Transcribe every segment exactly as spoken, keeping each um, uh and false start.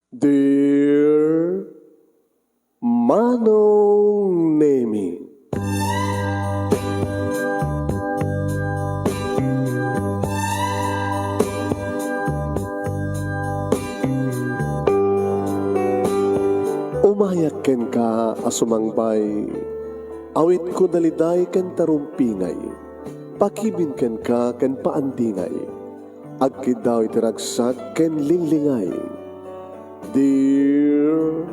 Dear Manong Nemi. Umayak kenka a sumangbay, awitko daliday ken tarumpingay, pakibin kenka ken paandingay. Agkiddaw iti ragsak ken linglingay. Dear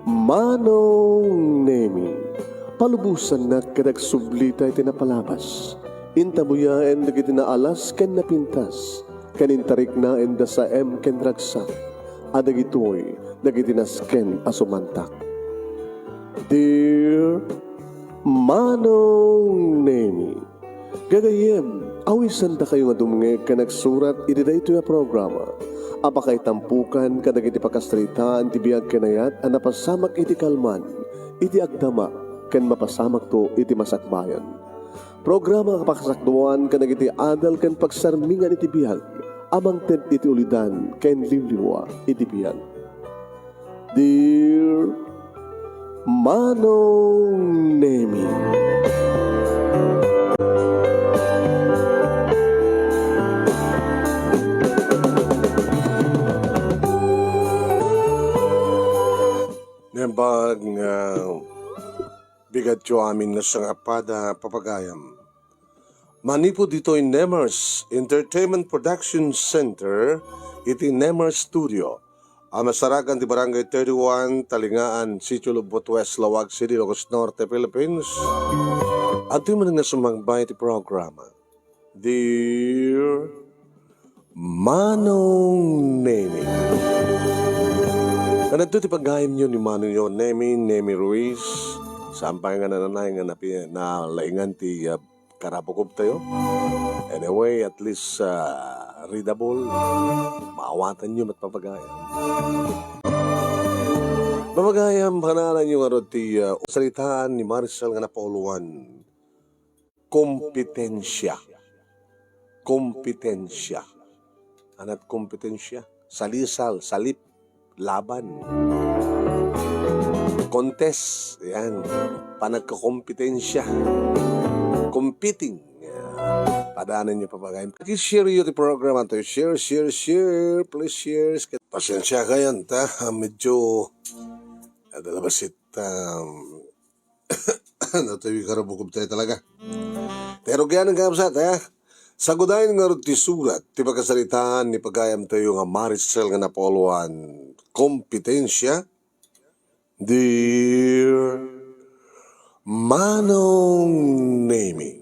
Manong Nemi, palubosannak ket agsublita iti napalabas. Intabuyaen dagiti naalas ken napintas, ken intariknaen da saem ken ragsak, a dagitoy dagiti nasken a sumantak. Dear Manong Nemi, gagayyem, awisandakayo nga dumngeg ken agsurat iti daytoy a programa a pakaitampukan kadagiti pakasaritaan ti biag ken ayat a napasamak iti kalman, iti agdama, ken mapasamakto iti masakbayan. Programa a pakasakduan kadagiti adal ken pagsarmingan iti biag a mangted iti ulidan ken liwliwa iti biag. Dear Manong Nemi. Nembag nga bigatyo amin nga sangappada, papagayam. Manipud ditoy Nemers Entertainment Production Center iti Nemers Studio a masarakan ti Barangay thirty-one, Talingaan, Sitio Lubot West, Laoag City, Ilocos Norte, Philippines. Adtoy man nga sumangbay ti programa. Dear Manong Nemi. Kanadto ti pagayamyo ni Manong yo, Nemi, Nemi Ruiz. Saan pay nga nananay nga napi-, nalaingan ti, ah, karabukobtayo. Anyway, at least, ah, readable. Maawatanyo met, papagayam. Papagayam, panananyo ngarud ti, ah, saritaan ni Maricel nga napauluan. Kompetensya. Kompetensya. Ania ti kompetensya? Salisal, salip, laban. Contest. Yan. Panagkakompetensya. Competing. Yan. Padananyo, papagayam. Paki-share yo ti programa to. Share, share, share. Please share. Pasensiakayon ta. Medyo adda la bassit, um, Natay karabukobtayo talaga. Pero kaya nang kabsat, ha? Sagudayen ngarud ti surat ti pakasaritaan ni pagayamtayo nga Maricel nga napauluan, Kompetensya. Dear Manong Nemi.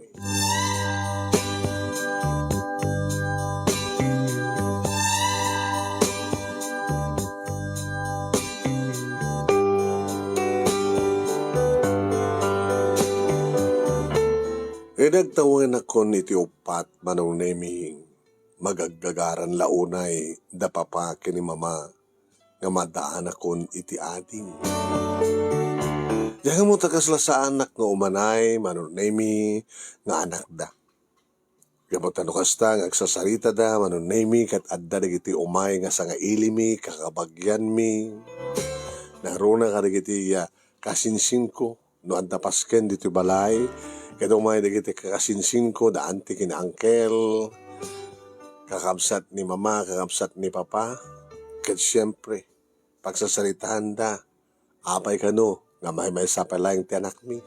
Idi agtawenakon iti uppat, Manong Nemi, magaggagaran la unay da papa ken ni mama nga maddaanakon iti ading. Diak ammo ta kasla saanak nga umanay, Manong Nemi, nga anakda. Gapu ta no kasta nga agsasaritada, Manong Nemi, ket adda dagiti umay nga sangailimi, kakabagianmi, naruna kadagiti, ah, kasinsinko, no adda pasken ditoy balay, ket umay dagiti kakasinsinko, da anti ken uncle, kakabsat ni mama, kakabsat ni papa, ket siempre, pagsasaritaanda, apay kano nga maymaysa pay laeng ti anakmi.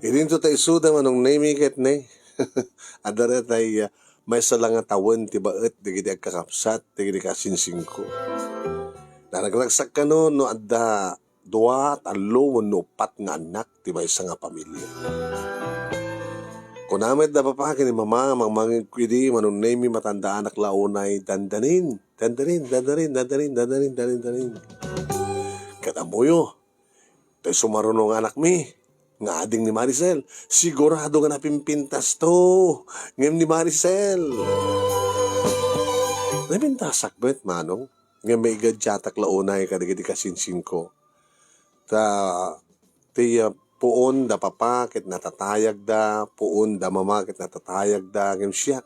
Idinto ta isuda, Manong Nemi ket ne. Adda daytay, ah, maysa la nga tawen ti baet dagiti agkakabsat dagiti kasinsingko. Naragragsak kano no adda dua, tallo, wenno uppat nga annak ti maysa nga pamilia. Kuna met da papa ken ni mama nga mangmangegko idi, Manong Nemi, matandaanak la unay dandanin, dandanin, dandanin, dandanin, dandanin, dandanin, dandanin. Ket ammoyo, tay sumaruno nga anakmi, nga ading ni Maricel, sigurado nga napimpintasto, ngem ni Maricel. Napintasak met, Manong, ngem maigadiatak la unay kadagiti kasinsingko. Ta, ti, ah, puon da papa ket natatayagda, puon da mama ket natatayagda, ngem siak,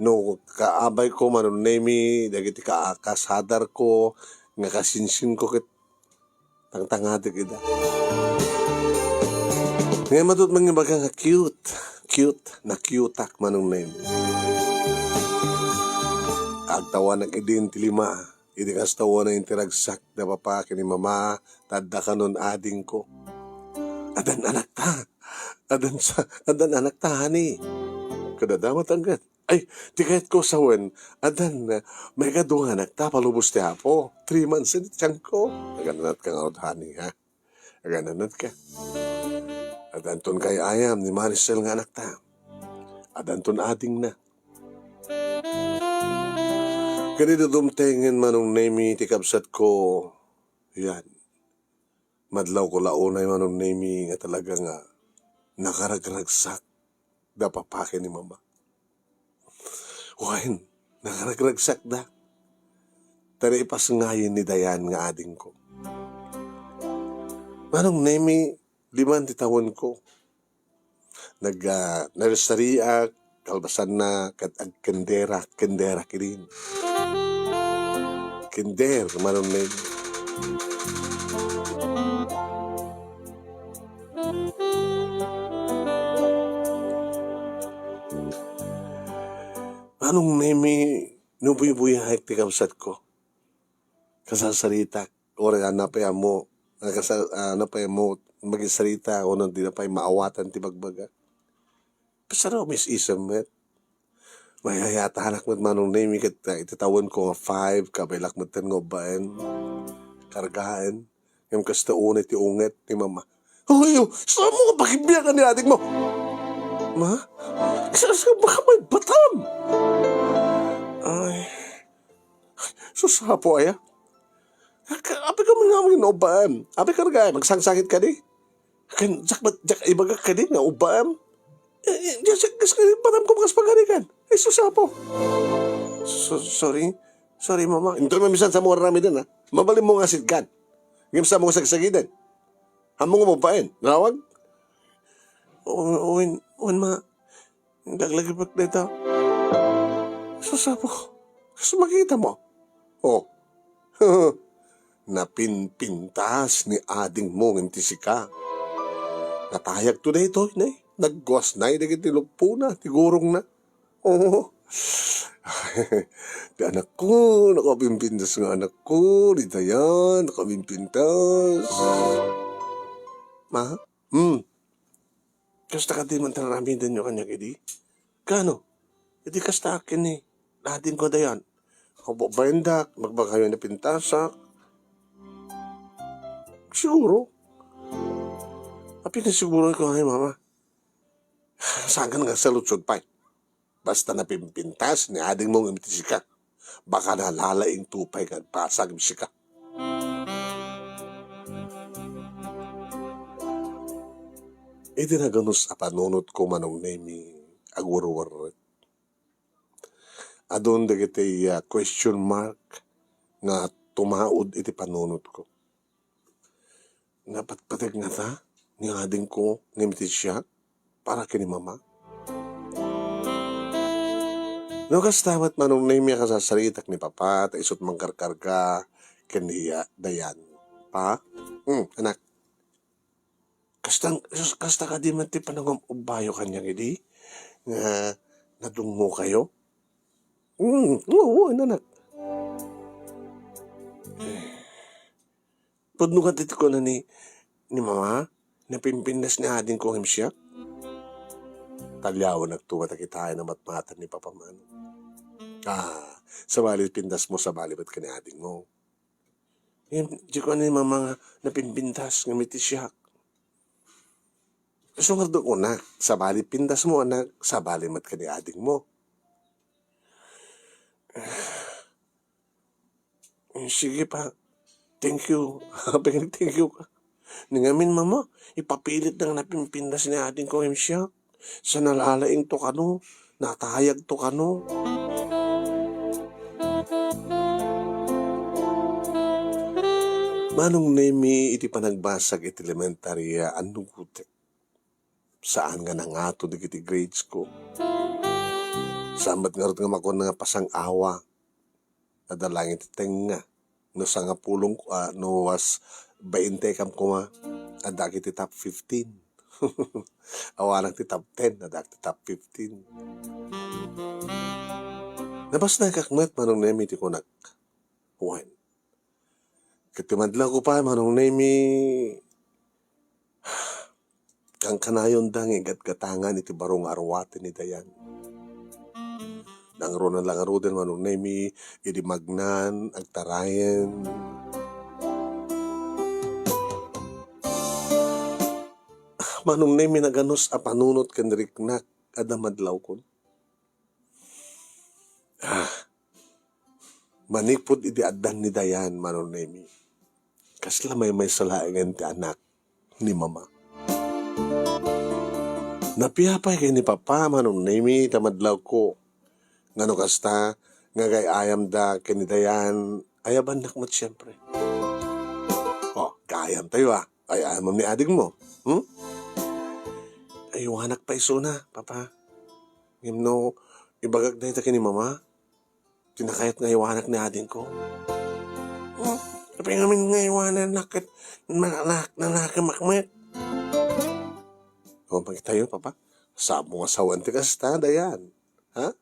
No kaabayko, Manong Nemi, dagiti ka-, kasadarko nga kasinsinko ket tangtangatek ida. Ngem adu met mangibaga nga cute. Cute, na-cute-ak, Manong Nemi. Agtawanak idin ti lima. Idi kasta, unay inti ragsak da papa ken ni mama, ta adda kanon adingko. Adan anakta. Adan sa, adan anakta, honey. Kada damat anggat. Ay, ti kayatko sawen, adan, ah, maikadua nga anakta, palubos ti Apo. Three months in tiyanko. Agananatka ngarud, honey, ha? Agananatka. Adanton kay ayam ni Maricel nga anakta. Adanton adingna. Ken idi dumtengen, Manong Nemi, ti kabsatko, yan. Madlawko la unay, Manong Nemi, nga talaga nga nakaragragsak da papa ken ni mama. Wen, nakaragragsakda. Ta naipasngayen ni Dayan nga adingko. Manong Nemi, liman ti tawenko. Nag, ah, nursery-ak, kalpasanna, ket agkindera, kindera kidin. Kinder, Manong Nemi. Manong Nemi, no buybuyaek ti kabsatko. Kasasaritak, uray a napay ammo, a kasa-, a napay ammo magisarita, wenno dina pay maawatan ti bagbaga. Pasaro, mis-isem met. Mayayatanak met, Manong Nemi, ket, ah, iti tawenko nga five, kabaylak metten nga ubbaen. Kargaen. Ngem kasta unay ti unget ni mama. Hoy, saan mo nga pakibiangan ni adingmo? Ma? Sa, sa baka may batam? Ay. Sus, Apo aya. Ka-, apay ka man nga mangin-ubbaem. Apay ka nga, magsangsangit kadi. Ken, jak, jak, ibagak kadi nga ubbaem. Eh, eh, jak, jak, jak, batam ko bakas pagarikan. Ay, sus, Apo. So-, sorry. Sorry, mama. Inton mamisan sa mo aramiden, ha? Mabalin mo nga sitgan. Ngem sa mo nga sagsagiden. Amo nga babaen. Nawag? O-, wen, wen, ma. Naglaglagipek dayta. Sus, Apo. Kas makita mo. Oh. Napinpintas ni adingmo ngem ti sika. Natayagto daytoy, ne. Nagguasnay dagiti lupona, ti gurongna. Oh. Ti anakko, nakapimpintas nga anakko, di Dayan, nakapimpintas. Ma? Hmm. Kasta kadi man ti aramidenyo kaniak idi? Kano? Idi kasta akin ni, adingko Dayan. Kababaendak, magbagayo na pintasak. Siguro. Apay nga siguro ko, ay, mama. Saan ka nga saludsod pay? Basta napimpintas ni adingmo ngem ti sika. Baka nalalaingto pay nga agpasag sika. Iti naganus a panunotko, Manong Nemi, agwerwerrek. Adun dagiti, ah, question mark nga tumaud iti panunotko. Napatpateg ngata ni adingko ngem iti siak para ken ni mama? No kasta met, Manong Nemi, a kasasaritak ni papa, ta isut' mangkarkarga ken ni, ah, Dayan. Pa? Hmm, anak. Kasta, kas-, kasta kadi met ti panangum-, umbayo kaniak idi nga nadungngokayo? Hmm, oo, anak. Pudno kadi ti kuna ni, ni mama, napimpintas ni adingko ngem siak. Taliawanakto met a kitaen a matmatan ni papa man. Ah, sabali pintasmo, sabali met ken ni adingmo. Ngem, di kuna ni mama nga napimpintas ngem iti siak. Isu ngarud kunak, sabali pintasmo, anak, sabali met ken ni adingmo. Eh, sige pa. Thank you. Apay nga thank you ka? Ni ngamin, mama, ipapilitda nga napimpintas ni adingko ngem siak. Sa nalalaingto kano, natayagto kano. Manong Nemi, iti panagbasag iti elementarya, annugotek. Saan nga nangato dagiti grades ko. Saan met ngarud nga makuan nga pasang-awa? Adda laeng iti tengnga. No sangapulong, ah, no was baintekam koma, adda iti top fifteen. Awanak ti top ten, adda iti top fifteen. Nabasnakak met, Manong Nemi, ti kunak. Wen. Ket ti madlawko pay, Manong Nemi, kankanayonda nga igatgatangan iti baro nga aruaten ni Dayan. Nangruna la ngaruden, Manong Nemi, idi magnan, agtarayen. Manong Nemi, naganus a panunot ken riknak, adda madlawkon. Ah, manipud idi addan ni Dayan, Manong Nemi, kasla maymaysa laengen ti anak ni Mama. Napiapay ken ni Papa, Manong Nemi, ta madlawko. Ngano kasta, nga agay-ayamda ken ni Dayan, ayabannak met siempre. Oh, kaayam tayo, ah. Ay-ayam ni ading mo. Hmm? Aywanak pay isuna, Papa. Ngem no, ibagak dayta ken ni Mama, ti nakayat nga aywanak ni adingko. Hmm? Apay ngamin nga aywanak ket na-, na-, nanakemak met? O, makitayo, Papa. Saan mo nga sawen ti kasta, Dayan? Ha?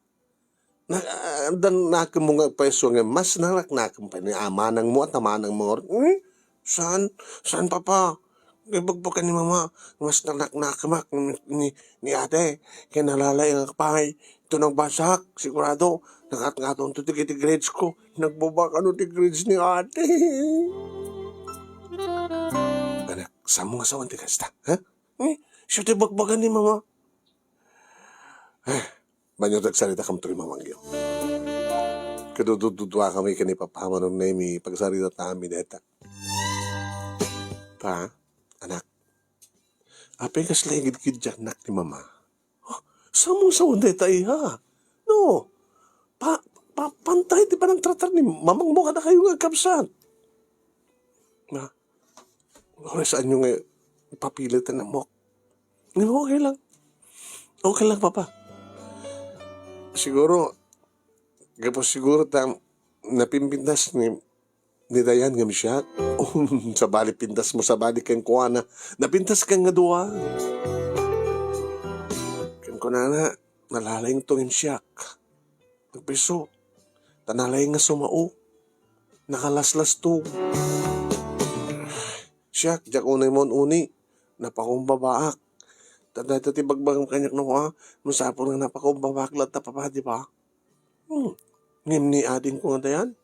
Na, ah, dan nakem mo nga pwesto nga mas nanaknakem pa ni amanang mo at amanang mo. Hmm? Saan? Saan, Papa? Ibagbaga ni Mama, mas nanaknakemak ni, ni, ni Ate. Kaya nalalaing pay. Ito nang basak, sigurado. Nakat-ngaton to ti, ti grades ko. Nagbabaka no ti grades ni Ate. Anak, saan mo nga sawen ti kasta? Ha? Eh, siya ti bagbaga ni Mama. Eh, banyo tagsaritakam to ni Mamangyo. Kadudududua kami ken ni Papa, Manong Nemi, pagsarita ta amin deta. Pa, anak, apay kasla igidgiddiannak ni Mama? Oh, saan mo sawen dayta, iha? No, pa, pa, pantay ti panagtratar ni Mamang mo kadakayo nga agkabsat. Na, Hoy, saanyo nga ipapilit a namok? Ngem okay lang. Okay lang, Papa. Siguro, gapu siguro ta napimpintas ni, ni Dayan ngem siak. Sabali pintas mo, sabali kenkuana. Napintas kan nga dua. Kenkuana, nalalaing to ngem siak. Nagpiso. Ta nalaing nga sumao. Nakalaslastog. Siak, diak unay mo uni. Napakumbabaak. Ta dayta ti bagbagam kaniak no, ah, masapul nga napakumbabaak latta, Papa, di ba? Hmm. Ngem ni adingko nga Dayan,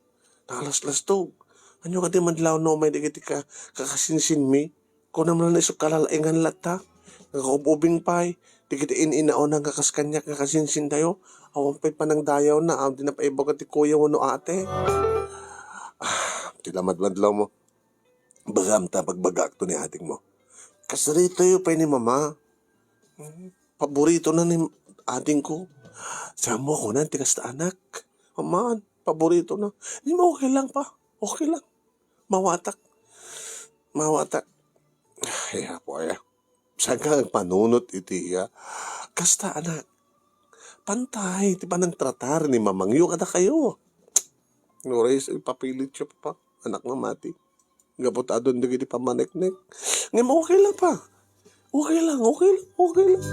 nakalaslastog. Ania kadi madlaw no umay dagiti ka-, kakasinsinmi? Kunam la nga isu kalalaingan latta. Nakaub-ubing pay. Dagiti in-inauna nga kas kaniak nga kasinsintayo. Awan pay panangdayawna, awan di napaibaga ti kuya wenno ate. Ah, ti lamadmadlaw mo. Bagam ta bagbagaak to ni ading mo. Kasaritayo pay ni Mama. Paborito na ni ading ko. Saan mo kunan ti kasta, anak? Aman, paborito na. Di mo okay lang, Pa. Okay lang. Mawatak. Mawatak. Ay, apo, ay. Saan ka agpanunot iti iya? Kasta, anak. Pantay ti panangtratar ni Mamangyo kadakayo. Nuris, ipapilityo, Papa. Anak, mamati. Gapu ta adun dagiti pammaneknek. Ngem okay lang, Pa. Okay lang, okay lang, okay lang.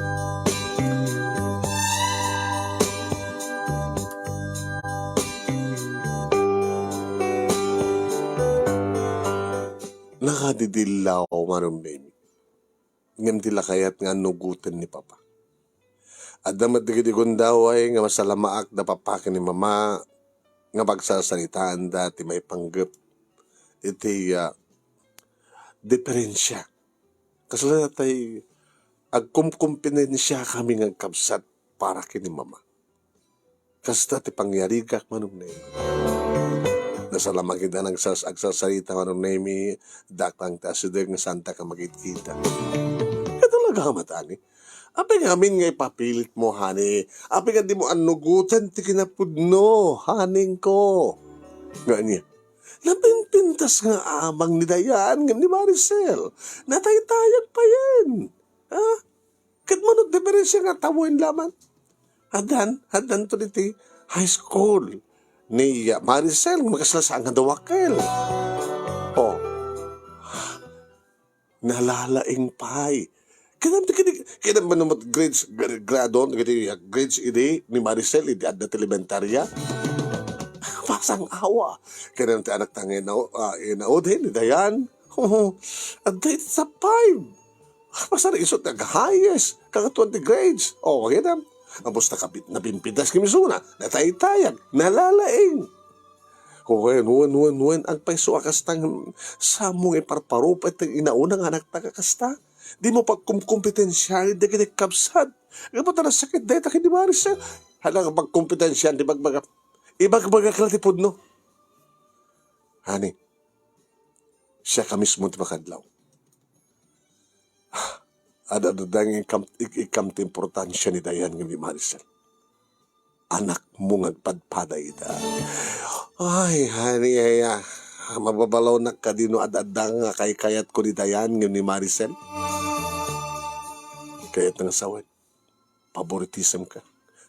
Nakadidillaw, Manong Nemi. Ngem di la kayat nga annugoten ni Papa. Adda met dagiti gundaway nga masalamaak da Papa ken ni Mama nga pagsarsaritaanda ti maipanggep iti, ah, diferensia. Kasla tay agkumkumpendensiakami nga agkabsat para ken ni Mama. Kasta ti pangyarigak, Manong Nemi. Nasalamagida nagsas-, agsarsarita, Manong Nemi, daklang ti asideg nga santa ka magkita. Ket talaga, matani. Apay ngamin nga ipapilit mo, honey? Apay nga di mo annugoten ti kinapudno, honeyko? Nga ania? Napinpintas nga amang ni Dayan ngem ni Maricel. Nataytayag payen. Ha? Ket mano ti diferensia nga tawen laman? Addan, addan to diti high school ni, ah, Maricel, makasla saan nga duakkel. Oh, nalalaing pay. Kinam ti kini, kinam man met grades, gra-, grado, kiti grades idi ni Maricel, idi adda ti elementarya. Pasang awa. Kinam ti anakta nga inau-, ah, inaudi ni Dayan. Adda iti top five. Pasar isu ti ag-highest. Kangatoan ti grades. O, kinam. Ampon ta kapit, napimpintas kami isuna. Nataytayag. Nalalaing. Wen, wen, wen, wen, agpayso a kasta, saan mo nga iparparupa ti inauna nga anakta nga kasta? Di mo pagkumkompetensiaen dagiti kabsat. Gapu ta nasakit dayta ken ni Maricel. Hala nga pagkompetensiaan ti bagbaga. Ibagbagak la ti pudno. Honey, siaka mismo ti makadlaw. Ad-, adda nga ikam, ik-, ikam ti importansia ni Dayan ngem ni Maricel. Anakmo nga agpadpada ida. Ay, honey, ay, ah, mababalawnak kadi no ad-adda nga kaykayatko ni Dayan ngem ni Maricel. Kayat nga sawen, favoritism ka.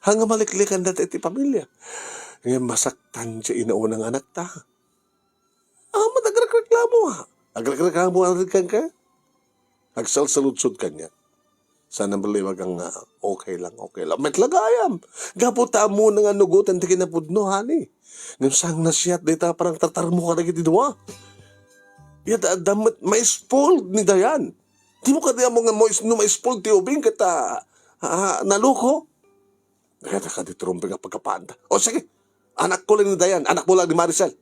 Haan nga maliklikan dayta iti pamilia. Ngem masaktan ti inauna nga anakta. Awan met agrekreklamo, ha? Agrekreklamo a kenka? Agsalsaludsod kaniak. Saan a bali ibaga nga, "Okay lang, okay lang." Met la gayam. Gapu ta ammona nga nugoten ti kinapudno, honey. Ngem saan a nasiat dayta a panangtartarmo kadagiti dua? Ita adda met, ma-spoiled ni Dayan. Di mo kadi ammo nga mo-, no ma-spoiled ti ubing ket, ah, ah, naloko? Kayat kadi ti rumbeng a pagkapaanda. O sige, anakko la ni Dayan, anakmo la ni Maricel.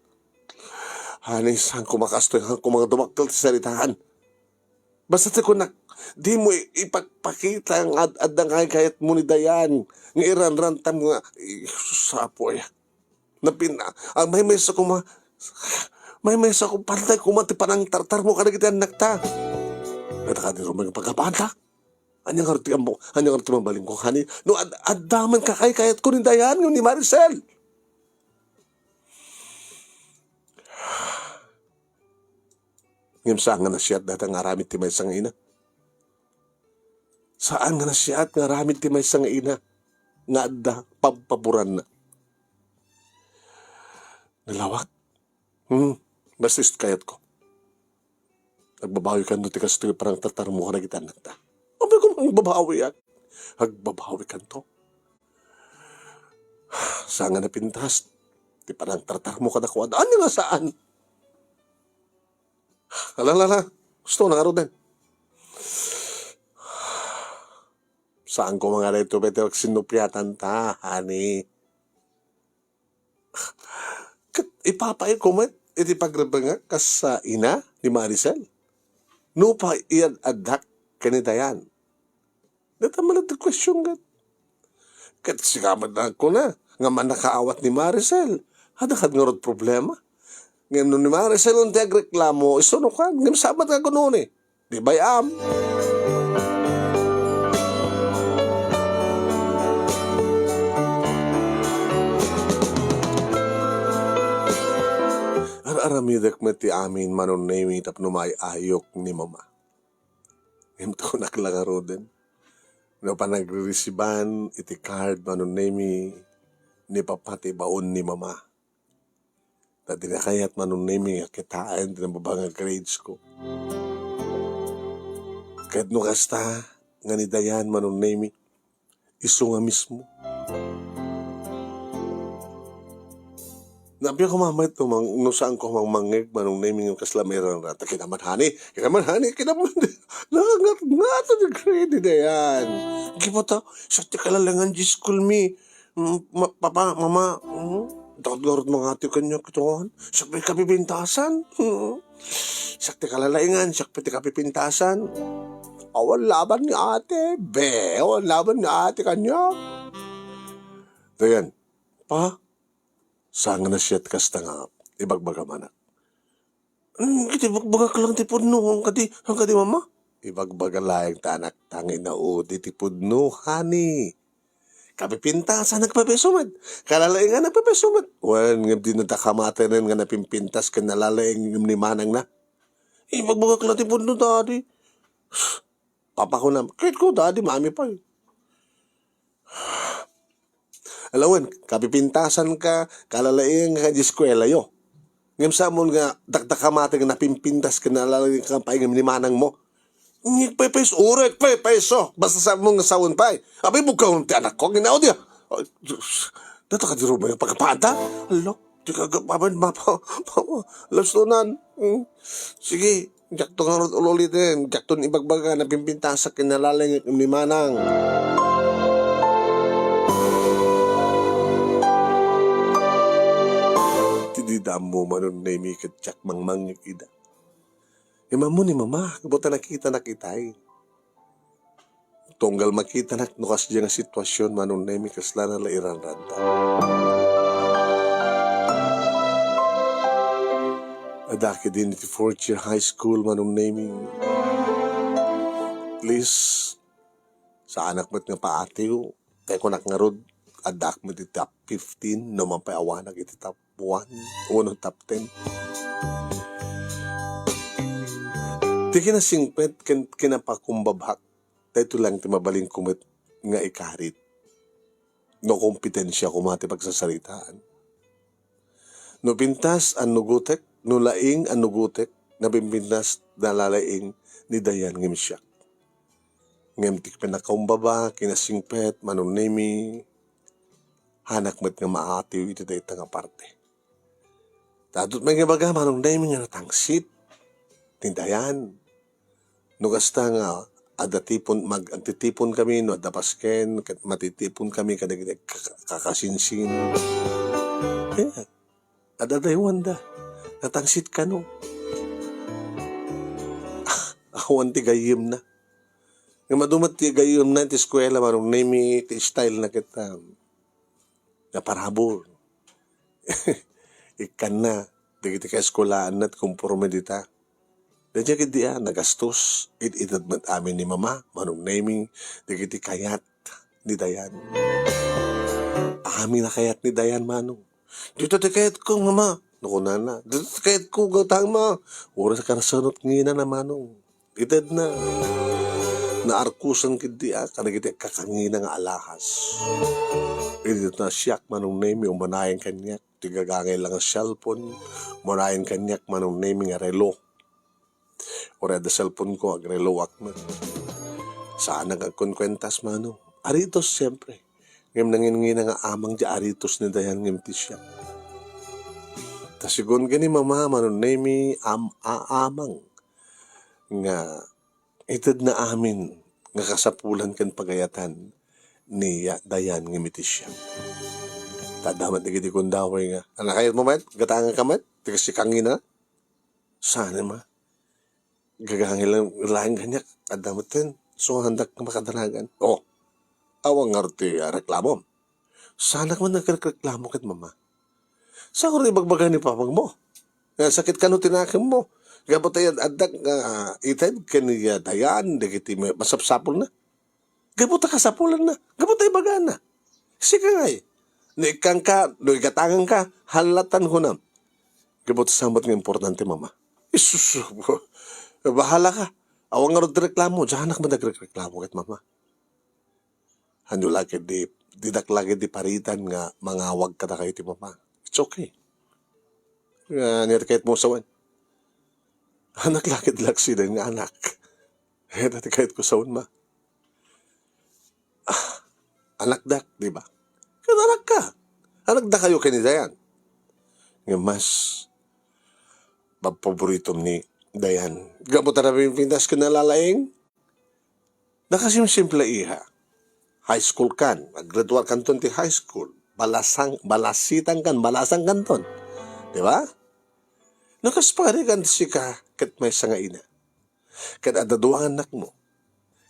Honey, saan ko makastoy, saan ko nga dumakkel ti saritaan. Basta ti kunak, di mo i-, ipagpakita nga ad-, adda nga kaykayatmo ni Dayan, nga iranrantam nga, i-, sus, Apo, ay. Napin-, ang maymaysa koma, maymaysa ko, pantay koma ti panangtartarmo kadagiti annakta. Kayat kadi rumbeng a pagkapaanda. Ania ngarud ti ammo, ania ngarud ti mabalinko, honey? No ad-, adda man kakaykayatko ni Dayan ngem ni Maricel. Ngem saan nga nasiat dayta nga aramid ti maysa nga ina. Saan nga nasiat nga aramid ti maysa nga ina nga adda pabpaboranna. Nalawak. Hmm, basta isu ti kayatko. Agbabawikanto ti kastoy a panangtartarmo kadagiti annakta. Apay koma agbabawiak? Agbabawikanto. Saan nga napintas ti panangtartarmo kadakuada? Ania nga saan? Ala, ala, ala. Gusto na ngaruden. Saan koma nga daytoy pay ti pagsinnupiatanta, honey. Ket ipapaay koma met iti pagrebbengak kas, ah, ina ni Maricel. Nupay iyad-addak ken ni Dayan. Dayta met ti question ket. Ket sika met nga agkuna nga mannakaawat ni Maricel. Adda kad ngarud problema. Ngem no ni Maricel ti agreklamo, isu no kan. Ngem saan met nga kunoni? Di bay-am. Ar-aramidek met ti amin, Manong Nemi, tapno maay-ayok ni Mama. Ngem ti kunak la ngaruden, no panagreresiban iti card, Manong Nemi, ni Papa ti baon ni Mama. Ta dina kayat, Manong Nemi, nga kitaen ti nababa nga grades ko. Ket no kasta nga ni Dayan, Manong Nemi, isu nga mismo. Naapia ko mamay tumang-, no saan ko mang mangngeg, Manong Nemi, nga kasla mairanran. Ta kinaman, honey, kinaman, honey, kinaman. Nangat-ngat ti grade ni Dayan. Di ba ta, sa ti kalalangan, Diyos ko, mi. Mm, ma-, papa, mama, mm, dapat ngarud mangati kaniak itoan. Siak pay kapipintasan. Mm. Siak ti kalalaingan, siak pay ti kapipintasan. Awan laban ni ate, be. Awan laban ni ate kaniak. Dayan, pa, saan nga nasiat kasta nga ibagbaga manak? Hmm, iti ibagbagak lang ti pudno, hankadi, hankadi, Mama? Ibagbaga laeng ta anakta nga inaudi ti pudno, honey. Kapipintasan, nagpapiso met. Kalalaingan, nagpapiso met. Wen, ngem dina da kamatenen nga napimpintas ken nalalaing ngem ni manangna. Ibagbagak lang ti pudno, Daddy. Papa ko na, ket ko, Daddy, Mami pay. Alawen, kapipintasanka, kalalaingka idiay eskuelayo. Ngem saanmo nga dakdakama ti napimpintas ken nalalaingka pay ngem ni manangmo. Ngigpaypayso, urek paypayso. Basta saanmo nga sawen pay. Apay, bugkawem ti anakko, aginaw dia. Ay, Diyos. Data ka di rumay pagkapada? Ala, di ka gapaman mapa, mapa, lastunan. Hmm. Sige, diakto ngarud ululitem, diakton ibagbaga, napimpintasak ken nalalaingek ni manang. Ti dida ammo, Manong Nemi, ket diak mangmangngeg ida. Ngem ammo ni Mama, gapu ta nakitana itay. Tunggal makitanak no kasdiay nga sitwasion, Manong Nemi, kasla na la iranranta. Adda ketdi iti fourth year high school, Manong Nemi. At least, saanak met nga paatiw. Kay kunak ngarud, addaak met iti top fifteen, no man pay awanak iti top one, wenno top ten. Ti kinasingpet ken kinapakumbabak, daytoy laeng ti mabalinko met nga ikarit. No kompetensia koma ti pagsasaritaan. No pintas, annugotek, no laing, annugotek, napimpintas, nalalaing ni Dayan ngem siak. Ngem ti pinakaumbaba, kinasingpet, Manong Nemi, saanak met nga maatiw iti dayta nga parte. Tadut met nga ibaga, Manong Nemi, nga natangsit ni Dayan. No kasta nga adda tipon, mag-, agtitipon kami, no adda pasken, ket matitipon kami kadagiti ka-, kakasinsin. Eh, adda daywanda. Natangsit kano. Ah, awan ti gayyemna. Nga madumat ti gayyemna ti eskuela, Manong Nemi, ti style na ket, um, nga parabur. Ikkanna, dagiti kaeskulaanna ti komporme dita. Daydiay ketdi a, nagastos, it-ited met amin ni Mama, Manong Nemi, dagiti kayat ni Dayan. Amin a kayat ni Dayan, Manong. Dita ti kayatko, Mama, no kunana. Dita ti kayatko, gatang, Ma. Uray kanasenot nginana, Manong. Itedna. Naarkusan ketdi a kadagiti agkakangina nga alahas. Itedna siak, Manong Nemi, umanayen kaniak ti gagangay la nga cellphone, umanayen kaniak, Manong Nemi, nga relo. Uray adda cellphoneko, agreloak met. Saanak nga agkunkuentas, Manong. Aritos, siempre. Ngem nanginngina nga amang ti aritos ni Dayan ngem ti siak. Ta segun ken ni Mama, Manong Nemi, am-, aamang nga itedna amin nga kasapulan ken pagayatan ni ya-, Dayan ngem iti siak. Ta adda met dagiti gundaway nga, "Anak, kayatmo met? Gatanganka met? Ti kas ti kangina?" Saan, Ma? Gagangay la-, laeng kaniak. Adda metten. Suhandak nga makadanagan. Oh, awan ngarud ti, ah, reklamom. Saanak met nga agrekreklamo ket, Mama. Saan ngarud ibagbaga ni papagmo nga sakit kano ti nakemmo? Gapu ta ad-, addak nga ited ken ni, ah, Dayan dagiti ma-, masapsapulna. Gapu ta kasapulanna. Gapu ta ibagana. Sika ngay. No ikkanka, no igatanganka, halatan kunam. Gapu ta saan met nga importante, Mama. Isus, bahala ka. Awan ngarud ti reklamo. Dianak met agrekreklamo ket, Mama. Ania la ketdi, didak la ketdi paritan nga mangawag kadakayo ti Mama. It's okay. Nga, ania ti kayatmo sawen? Anak la ketdi la aksiden nga anak. Ania ti kayatko sawen, Ma? Ah, anakdak, di ba? Ket anakka. Anakdakayo ken ni Dayan. Nga mas mapaboritom ni Dayan. Gapu ta napimpintas ken nalalaing. Nakasimsimple, iha. High school kan, nag-grade one kanton ti high school. Balasang, balasitan kan, balasang kanton. Di ba? No kas pagarigan ti sika, ket maysa nga ina. Ket adda dua nga annakmo.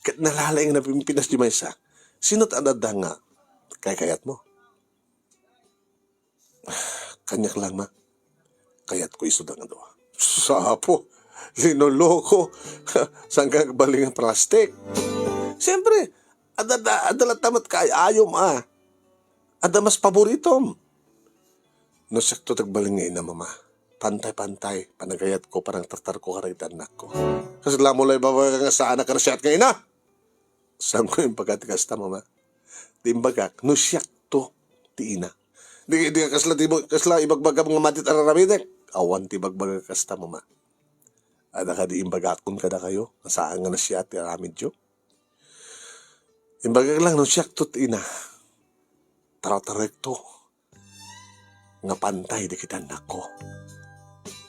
Ket nalalaing napimpinas ti maysa. Sino ti adda nga kaykayatmo? Kaniak lang, Ma. Kayatko isuda nga dua. Sapo, linoloko. Saan ka nagbaling nga plastic? Siyempre, adda, adda, adda latta met kaay-ayom, a. Adda mas paboritom. No siakto ti agbaling nga ina, Mama, pantay-pantay panagayatko, panangtartarko kadagiti annakko. Kasla mo la ibabaga nga saanak a siak nga ina? Saanko imbagak ti kasta, Mama. Ti imbagak, no siakto ti ina. Di, di kasla, di mo, kasla ibagbagam nga madi ti ar-aramidek. Awan ti ibagbaga kasta, mama. Adda kadi imbagakon kadakayo, nga saan nga nasia ti aramidyo? Imbagak lang no siakto ti ina, tartarekto nga pantay dagiti annakko.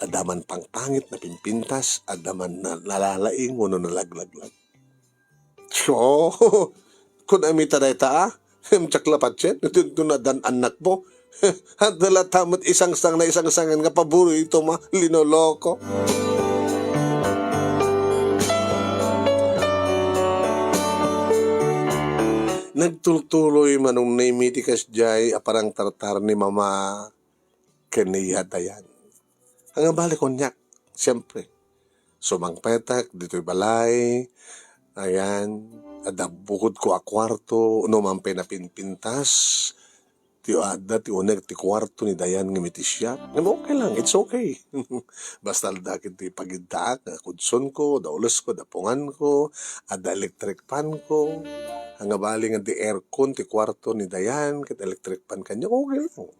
Adda man pangpangit, napimpintas, adda man na-, nalalaing wenno nalaglaglag. Tio, kun amita dayta, a? Em, diak la patien, didto nadan annakmo. Adda latta met isangsang na isangsangan nga paborito mo, linoloko. Nagtultuloy Manong Nemi ti kasdiay a panangtartar ni Mama ken ni Dayan. Angabali koniak, siempre. Sumangpetak ditoy balay, ayan, adda bukodko a kuarto, no man pay napinpintas, ti adda ti uneg ti kuarto ni Dayan ngem iti siak. Ngem okay lang, it's okay. Basta adda ket ti pagiddaak nga kudsonko, adda ulesko, adda punganko, adda electric fan ko. Angabali nga di aircon ti kuarto ni Dayan, ket electric fan kaniak, okay lang.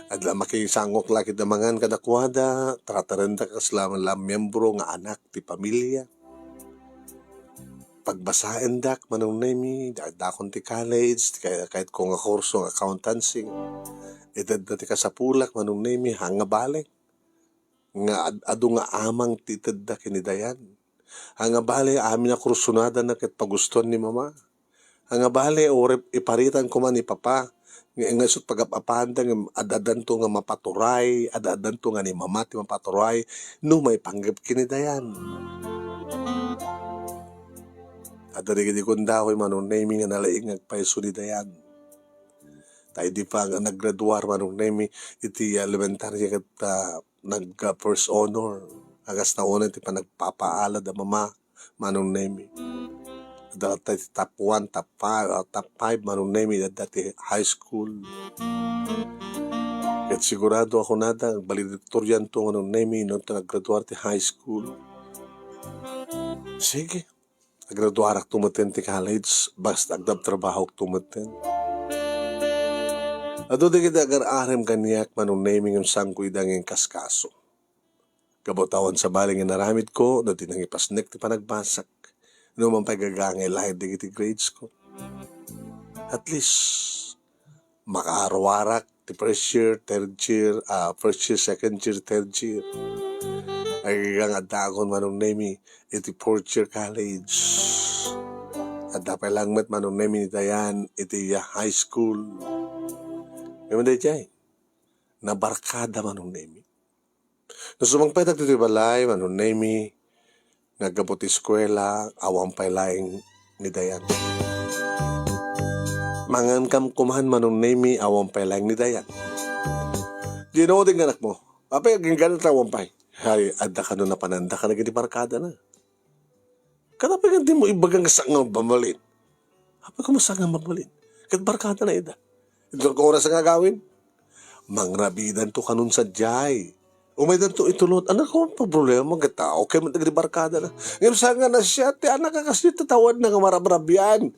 Adda makisangok la ket a mangan kadakuada, tartarendak kasla la miembro nga anak ti pamilia. Pagbasaendak, Manong Nemi, dakdakon ti college, ti kay-, kayatko nga kurso nga accountancy. Itedda ti kasapulak, Manong Nemi, angabali nga ad-, adu nga amang ti itedda ken ni Dayan. Angabali, amin a kursunadana ket pagustuan ni Mama. Angabali, uray iparitan koma ni Papa, nga, nga isut' pagap-apanda, nga ad-addanto nga mapaturay, ad-addanto nga ni Mama ti mapaturay, no maipanggep ken ni Dayan. Adda dagiti kundaoy, Manong Nemi, nga nalaing nga agpayso ni Dayan. Ta idi pa nga naggraduar, Manong Nemi, iti elementarya ket, ah, nag, ah, first honor. Kasta unay ti panagpapaalad a Mama, Manong Nemi. Adda latta ti top one, top five, ah, top five, Manong Nemi, adda ti high school. Ket sigurado a kunada, valedictorianto, Manong Nemi, no ta naggraduar ti high school. Sige, agraduarakto metten ti college, basta agdabtrabahokto metten. Adu dagiti agar-arem kaniak, Manong Nemi, ngem saanko ida nga inkaskaso. Gapu ta awan sabali nga inaramidko no di nangipasnek ti panagbasak, no man pay gagangay laeng dagiti grades ko. At least, makaruarak ti first year, third year, ah, first year, second year, third year. Agingga nga addaakon, Manong Nemi, iti fourth year college. Adda pay lang met, Manong Nemi, ni Dayan iti, ah, high school. Ngem daydiay, nabarkada, Manong Nemi. No sumangpetak ditoy balay, Manong Nemi, nga gapu ti eskuela, awan pay laeng ni Dayan. Mangankam koman, Manong Nemi, awan pay laeng ni Dayan. Di no, di nga anakmo. Apay, agingga ta awan pay. Hay, adda kano napananda kadagiti barkadana. Ket apay nga dimo ibaga nga saan nga mabalin? Apay koma saan nga mabalin? Ket barkadana ida. Iti oras nga agawid, mangrabidanto kanon sadiay. Umaydanto itulod. Ano ko problema? Ket okay man dagiti barkadana. Ngem saan nga nasia ti anak a kasdi tatawad na nga marabrabian.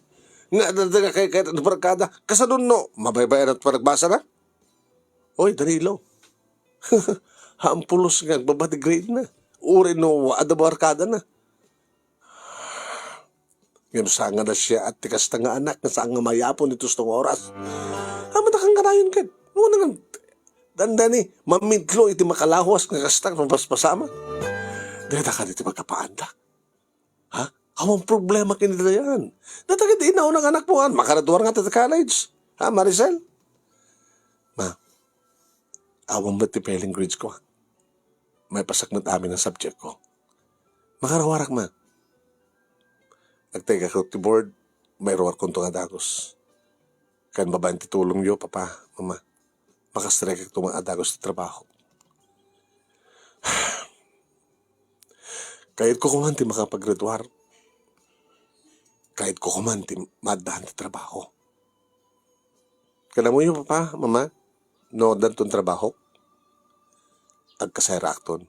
Nga adda nga kay, kay barkada. Kasano no? Mabaybay-an ti panagbasana? Oy, Danilo. Hampulos nga agbaba ti grade na. Uray no, adda barkadana. Ngem saan nga nasia ti kasta nga anak nga saan nga mayapon iti tustos nga oras. Amandakan kanayon ket. Una nga, dandani, mamitlo iti makalawas nga kasta nga paspasama. Dayta kadi ti pagkapaanda. Ha? Awan problema ken ni Dayan. Dayta ket inauna nga anakmo, an, makaraduar nga ta ti college. Ha, Maricel? Ma, awan met ti failing grades ko, ha? Maipasak met amin a subject ko. Makaruarak, ma. Agtaygak ti board, mairuarkonto nga dagus. Ken babaen ti tulongyo, Papa, Mama, makastrikekto nga dagus ti trabaho. Kayatko koman ti makapagraduar. Kayatko koman ti maaddaan ti trabaho. Ken ammoyo, Papa, Mama, no addanton trabaho, agkasayrakton.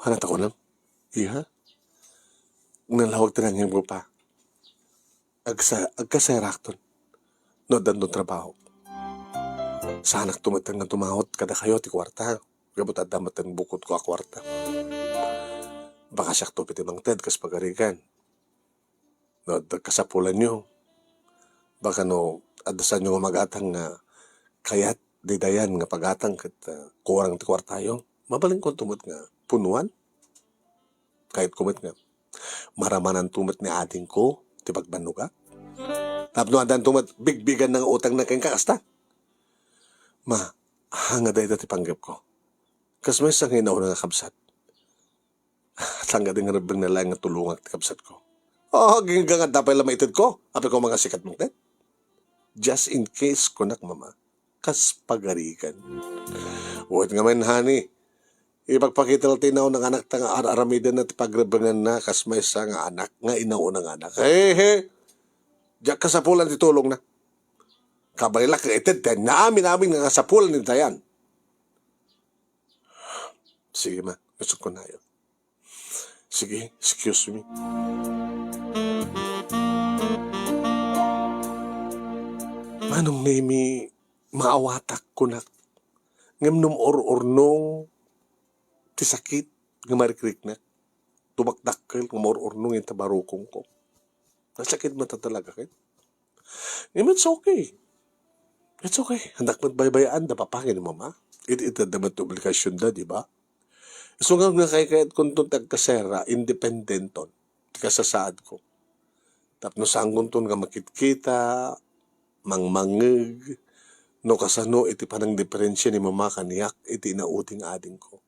Hanat ako lang. Iha? Nalawag ti nangingko, Pa. Agsa-, agkasayrakton. no addanto trabaho. Saanakto met nga tumawat kadakayo ti kuarta, gapu ta adda met bukotko a kuarta. Baka siakto pay ti mangted kas pagarigan. No adda kasapulanyo, baka no adda saanyo nga magatang nga kayat ni Dayan nga pagatang ket, ah, kurang ti kuartayo, mabalinkonto met nga punuan. Kayatko met nga maramananto met ni adingko ti pagbannogak. Tapno addanto met bigbiganna nga utangna kenka kasta. Ma, haan nga dayta ti panggepko. Kas maysa nga inauna nga kabsat. Saan nga di nga rebbengna laeng nga tulongak ti kabsatko. Oh, agingga nga adda pay la maitedko. Apay ko mangasikat mangted. Just in case, kunak, Mama. Kas pagarigan. Wen ngamin, honey, ipagpakita la ti inauna nga anakta nga ar-aramidenna ti pagrebbenganna kas maysa nga anak nga inauna nga anak. He, he. Diak kasapulan ti tulongna. Kabaelak nga ited ti naamin-amin nga kasapulan ni Dayan. Sige, ma. Isut ko nayo. Sige, excuse me. Manong Nemi, maawatak, kunak. Ngem no maur-urnong ti sakit nga marikriknak, dumakdakkel nga maur-urnong ita barukongko. Nasakit man ta talaga ket. Ngem it's okay. It's okay. Handak met baybay-an da papa ken mama. It, it, adda met obligasionda, di ba? Isu nga, nga kaykayatkonton ti agkasera, independenton ti kasasaadko. Tapno saankonton nga makitkita, mangmangngeg, no kasano iti panangdiferensia ni mama kaniak iti inaudi nga adingko.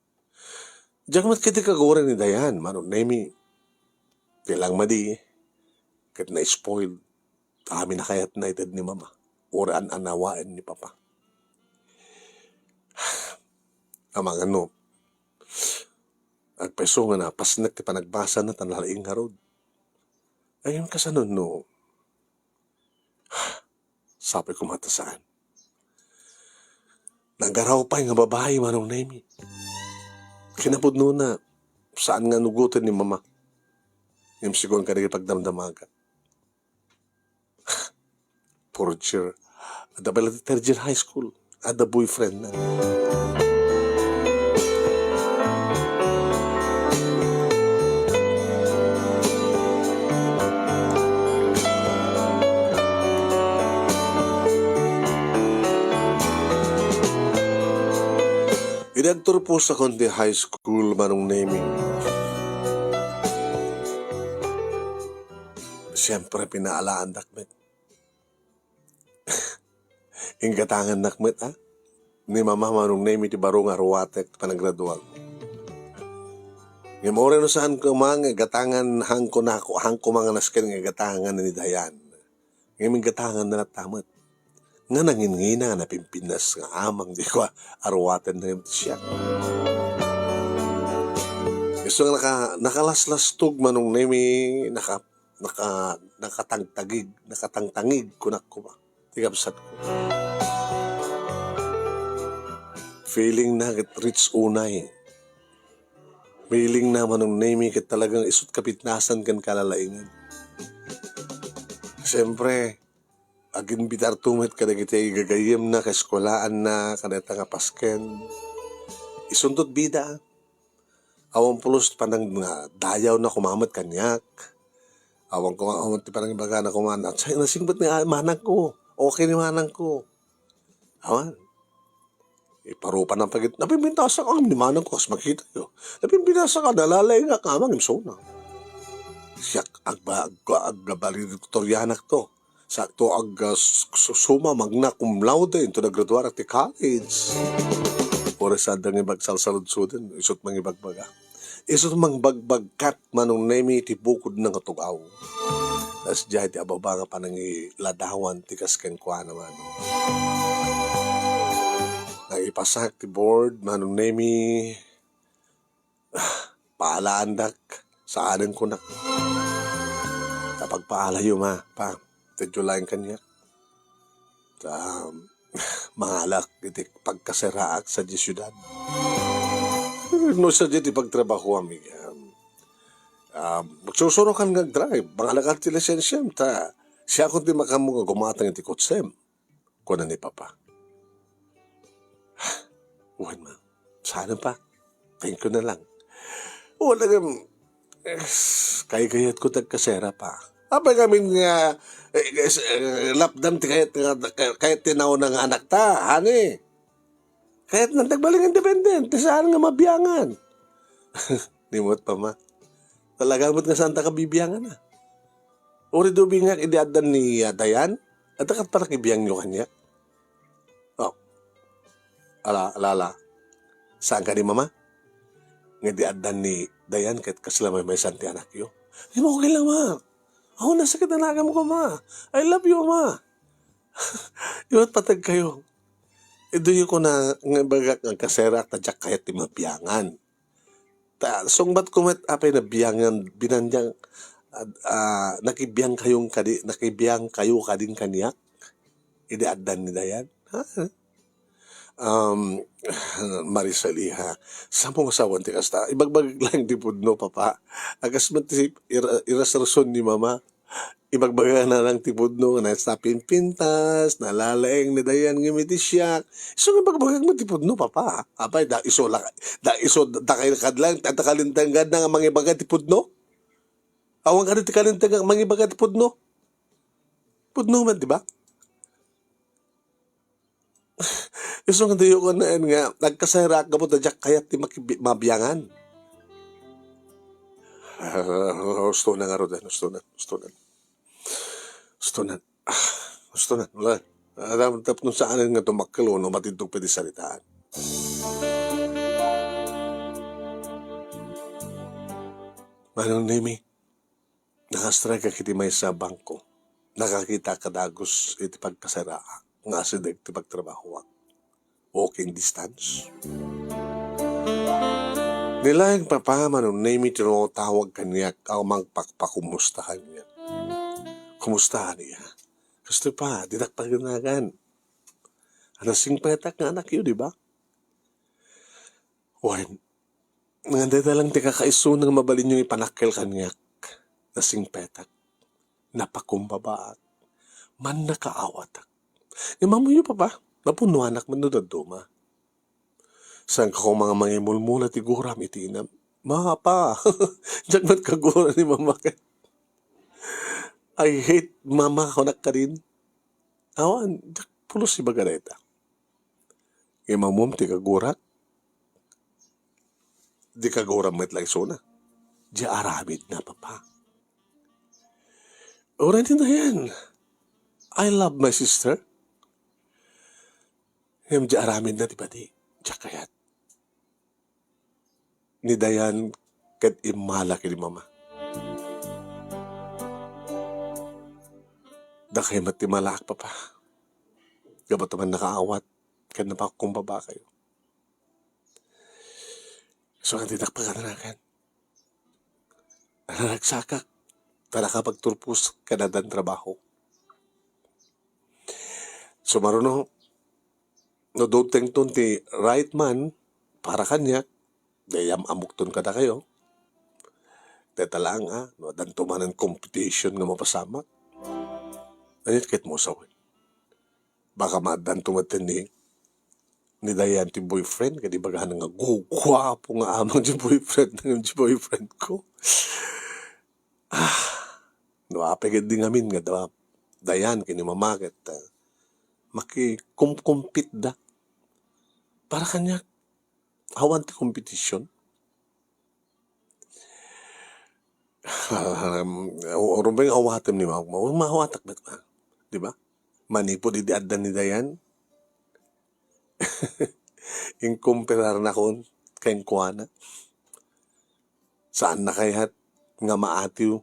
Diak met ketdi kaguray ni Dayan, Manong Nemi. Ti lang madi, ket na-spoiled. Amin a kayatna ited ni mama, uray an-anawaen ni papa. Amangan no, agpayso nga napasnek ti panagbasana ta nalaing ngarud. Ay, kasano no, sapay koma ta saan. Nagaraw pay nga babai, Manong Nemi. Kinapudnona, saan nga nugoten ni mama. Ngem sigun kadagiti pagdamdamaga. Fourth year. Adda pay la ti third year high school. Adda boyfriend na. Idi agturpos ako ti high school, Manong Nemi, siyempre, pinaalaandak met. Inggatangannak met, a, ni mama, Manong Nemi, ti baro nga aruatek ti panagraduak. Ngem uray no saan koma nga gatangan, haan koma nga nasken nga gatangan ni Dayan. Ngem inggatanganna latta met. Nga nanginngina nga napimpinnas nga amang, di ko aruaten na ti siak. Isu nga naka-, nakalaslastog, Manong Nemi, naka-, naka-, nakatangtagig, nakatangtangig, kunak koma. Ti kabsatko. Feeling na ket rich unay. Feeling na, Manong Nemi, ket talagang isut' kapitnasan ken kalalaingan. Siyempre, aginbitarto met kadagiti gagayyemna, kaeskulaanna, kadayta nga pasken. Isunto ti bida. Awan pulos ti panang-, nga dayawna koma met kaniak. Awan koma, awan ti panangibagana koma, "Nasingpet ni manangko. Okay ni manangko." Awan. Iparupa na pagit, "Napimpintasak am ni manangko, kas makitayo. Napimpintasak a, nalalaingak nga amang imsona." Siak agba-, agba-, agbabalediktorianak to. Sakto ag-, ah, s-, s-, suma magna cum laude into nagraduarak ti college. Uray sanda nga ibagsalsaludsuden, isut' mangibagbaga. Isut' mangbagbagkat, Manong Nemi, ti bukodna nga tugaw. Kasdiay ti ababa nga panangiladawan ti kas kenkuana, Manong. Naipasak ti board, Manong Nemi, paalaandak, saanen kunak. Ta pagpaalayo, ma, pa, tedyo laeng kaniak. Ta, mangalak iti pagkaseraak sadiay siudad. No sadiay ti pagtrabahoam, um, um, magsusurokan nga agdrive, mangalakan ti lisensiam, ta siakon ti makaammo nga gumatang iti kotsem. kuna ni Papa. Wen, ma. Saan pa? Thank you na lang. Wala ngem, eh, kaygayatko ti agkasera, Pa. Apay ngamin nga, eh, eh, lapdam ti kayat nga, kayat ti nauna nga anakta, honey. Kayatna ti agbalin nga independent, ti saan nga mabiangan. Ni met, Pa, ma. Talaga met nga saanta kabibiangan, a. Uray dumingaak idi addan ni, ah, Dayan, adda ket panakibiangyo kaniak. Oh. Ala, ala, ala. Saan kadi, Mama? Nga idi addan ni Dayan ket kasla maymaysan ti anakyo. Di mo okay lang, Ma. Ako, nasakit na nakam ko, Ma. I love you, Ma. Iwat patag kayo. Iduyo ko na nga ibagak nga agkaserak ta diak kayat ti mabiangan. Ta, sungbat ko met apay nabiangan, binanjang, ah, ah, nakibiang kayo kadi, nakibiang kayo kadin kaniak? Idi addan ni Dayan? Ha? Um, Maricel, iha, saan mo masawan ti kasta? Ibagbagak lang ti pudno, Papa. Agas met ti ira-, irasrason ni Mama. Ibagbagana lang ti pudno, nga nasta pimpintas, nalalaeng ni Dayan ngem iti siak. Isu nga ibagbagak met ti pudno, Papa. Apay, da isu la, da isu, da kay kadlan, da kalintengganna nga mangibaga ti pudno? Awan kadi ti kalintenggan nga mangibaga ti pudno? Pudno man, di ba? Isu nga diyo ko naen nga nagkasayraak gapu ta diak kayat ti makibi-, mabiangan. Ah, ustonan ngaruden, ustonan, ustonan. Ustonan. Ah, ustonan, wala. Ah, dapat tapno saanen nga tumakkel no matindog pwede saritaan. Manong Nemi, nakastrike ak iti maysa a bangko. Nakakitak a dagus iti pagkasaraak nga asideg ti pagtrabahoak. Walking distance. Ni laeng Papa, Manong Nemi ti rumautawag kaniak a mangpakpakumusta kaniak. Kumusta, ania? Kastoy pa, dinak paganagan. Nasingpetak nga anakyo, di ba? Wen, nga dayta lang ti kakaisuna nga mabalinyo ipanakkel kaniak. Nasingpetak, napakumbabaak, mannakaawatak. Ngem ammoyo, Papa, napunnoanak met no dadduma. Saan ka koma nga mangimulmula ti guram iti inam? Mapa, diak met kagura ni Mama ket. I hate Mama, kunak kadin. Awan, diak pulos ibaga dayta. Ngem ammom ti kagurak, di kaguram met la isuna. Di aramidna, Papa. Uray ni Dayan, I love my sister. Ngem di aramidna ti padi, diak kayat. Ni Dayan ket immala ken ni Mama. Dakay met ti malaak, Papa. Gapu ta mannakaawat ken napakumbaba kayo. So, nga ditak paganakan. Naragsakak, ta nakapagturpos kanadan trabaho. Sumaruno, no dutengton ti right man para kaniak, dayam amokton kadakayo. Deta laeng, a, no addanto manen competition nga mapasamak. Ania ket mo sawen? Baka maaddanto met ni, ni Dayan ti boyfriend, ket ibagana nga guguapo nga amang ti boyfriend, nga ti boyfriend ko. Ah, no apay ket di ngamin nga da-, Dayan ken ni Mama ket, ah, makikumkumpit da. Para kaniak, awan ti competition. Rumbeng awatem ni Mama, maawatak met, di ba? Manipud idi addan ni Dayan, inkumperarnakon kenkuana. Saanna kayat nga maatiw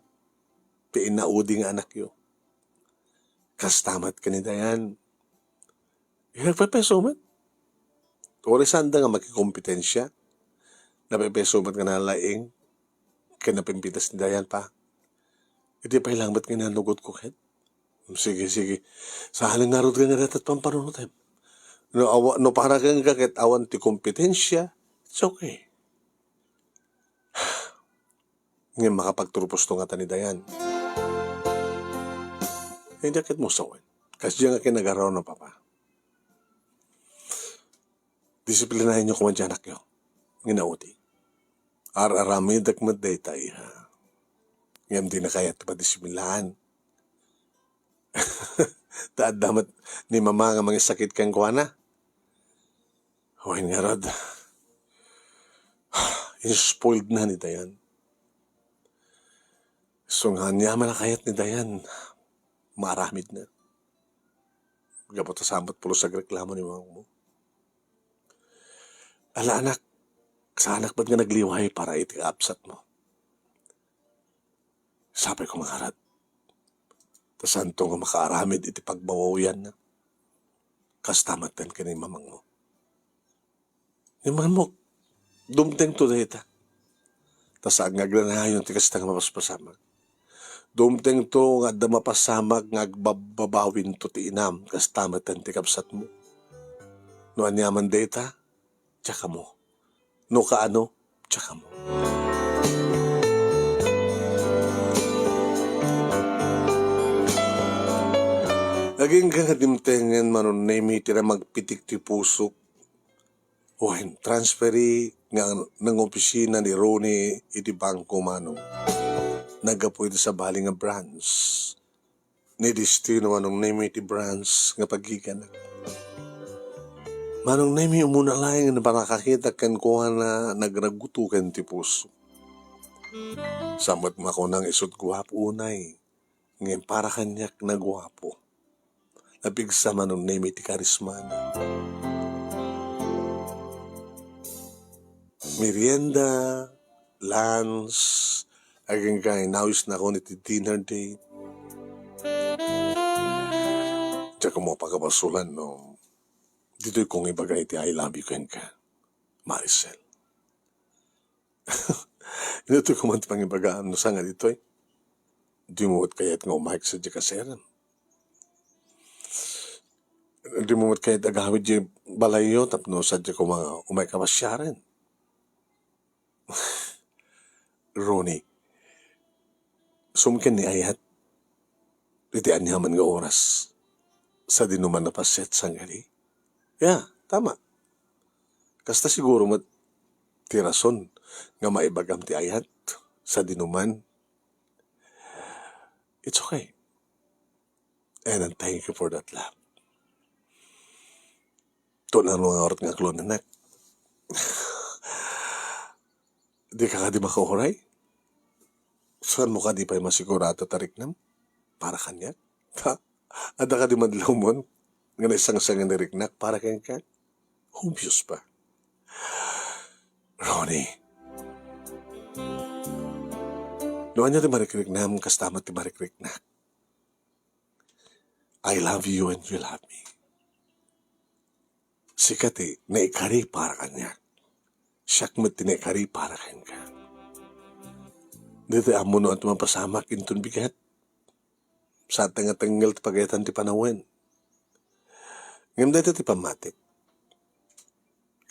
ti inaudi nga anakyo? Kasta met ken ni Dayan. Nagpepeso met. Uray saanda nga makikompetensya. Napepeso met nga nalaing ken napimpitas ni Dayan pa. Iti pay lang met nga nanugot ko ket. Sige, sige. Saan ngarud nga ngarud ti pampanunotem. No, awa-, no para ken ka ket awan ti kompetensya, it's okay. Ngem makapagturpos to ngata ni Dayan. Ay, di ket mo sawen. Kasdiay nga kinagaraw na, Papa. Disiplinaenyo koma ti anakyo. Ngem iti, ar-aramidek met dayta, iha. Ngem dina kayat ti padisiplinaen. Ta adda met ni mama nga mangisakit kenkuana. Wen ngarud, inspoiled na ni Dayan. Isu nga aniaman a kayat ni Dayan, maaramidna. Gapu ta saan met pulos agreklamo ni mamangmo. Ala, anak, saanak met nga nagliway para iti kaabsatmo. Sapay koma ngarud, ta saanto nga makaaramid iti pagbabawianna. Kasta met ken ni mamangmo. Ni mamangmo, dumtengto dayta. Ta saan nga agnanayon ti kasta nga mapaspasamak. Dumtengto nga adda mapasamak nga agbababawinto ti inam, kasta met ti kabsatmo. No aniaman dayta, diak ammo. No kaano, diak ammo. Agingga nga dimtengen, Manong Nemy, ti namagpitik ti pusok. Wen, transferi nga nangopisina ni Ronnie iti bangko, Manong. Naggapu iti sabali nga branch. Ni destino, Manong Nemy, ti branch nga pagiganak. Manong Nemy, umuna laeng nga panakakitak kenkuana, nagragutoken ti puso. Saan met makunang isut' guapo unay, ngem para kaniak naguapo. Napigsa, Manong Nemy, ti karismana. Merienda, lunch, agingga inawisnakon iti dinner date. Diak ammo pagabasolan no ditoy kong ibaga iti I love you kenka, Maricel. Inutoy ko man ti pangibagaam no saan nga ditoy. Dimo met kayat nga umayka sadiay kasayaram. Dimo met kayat agawid diay balayyo tapno sadiay koma umayka pasiaren. Ronnie, sumken ni ayat iti aniaman nga oras, sadino man napasiat, saan kadi? Ya, tama. Kasta siguro met ti rason nga maibagam ti ayat, sadino man. It's okay. And I'm thank you for that love. Tuna no nga oras nga aglunanak. Dika kadi makauray? Saanmo kadi pay masigurado ta riknam para kaniak? Ha? Adda kadi madlawmon nga naisangsangan ni riknak para kenka? Hubios pa. Ronnie, no ania ti marikriknam, kasta met ti marikriknak. I love you and you love me. Sika ti naikari para kaniak. Siak met ti naikari para kenka. Ditoy ammo no anto mapasamak inton bigat. Saan ta nga tengngel ti pagayatan ti panawen. Ngem dayta ti pammatik.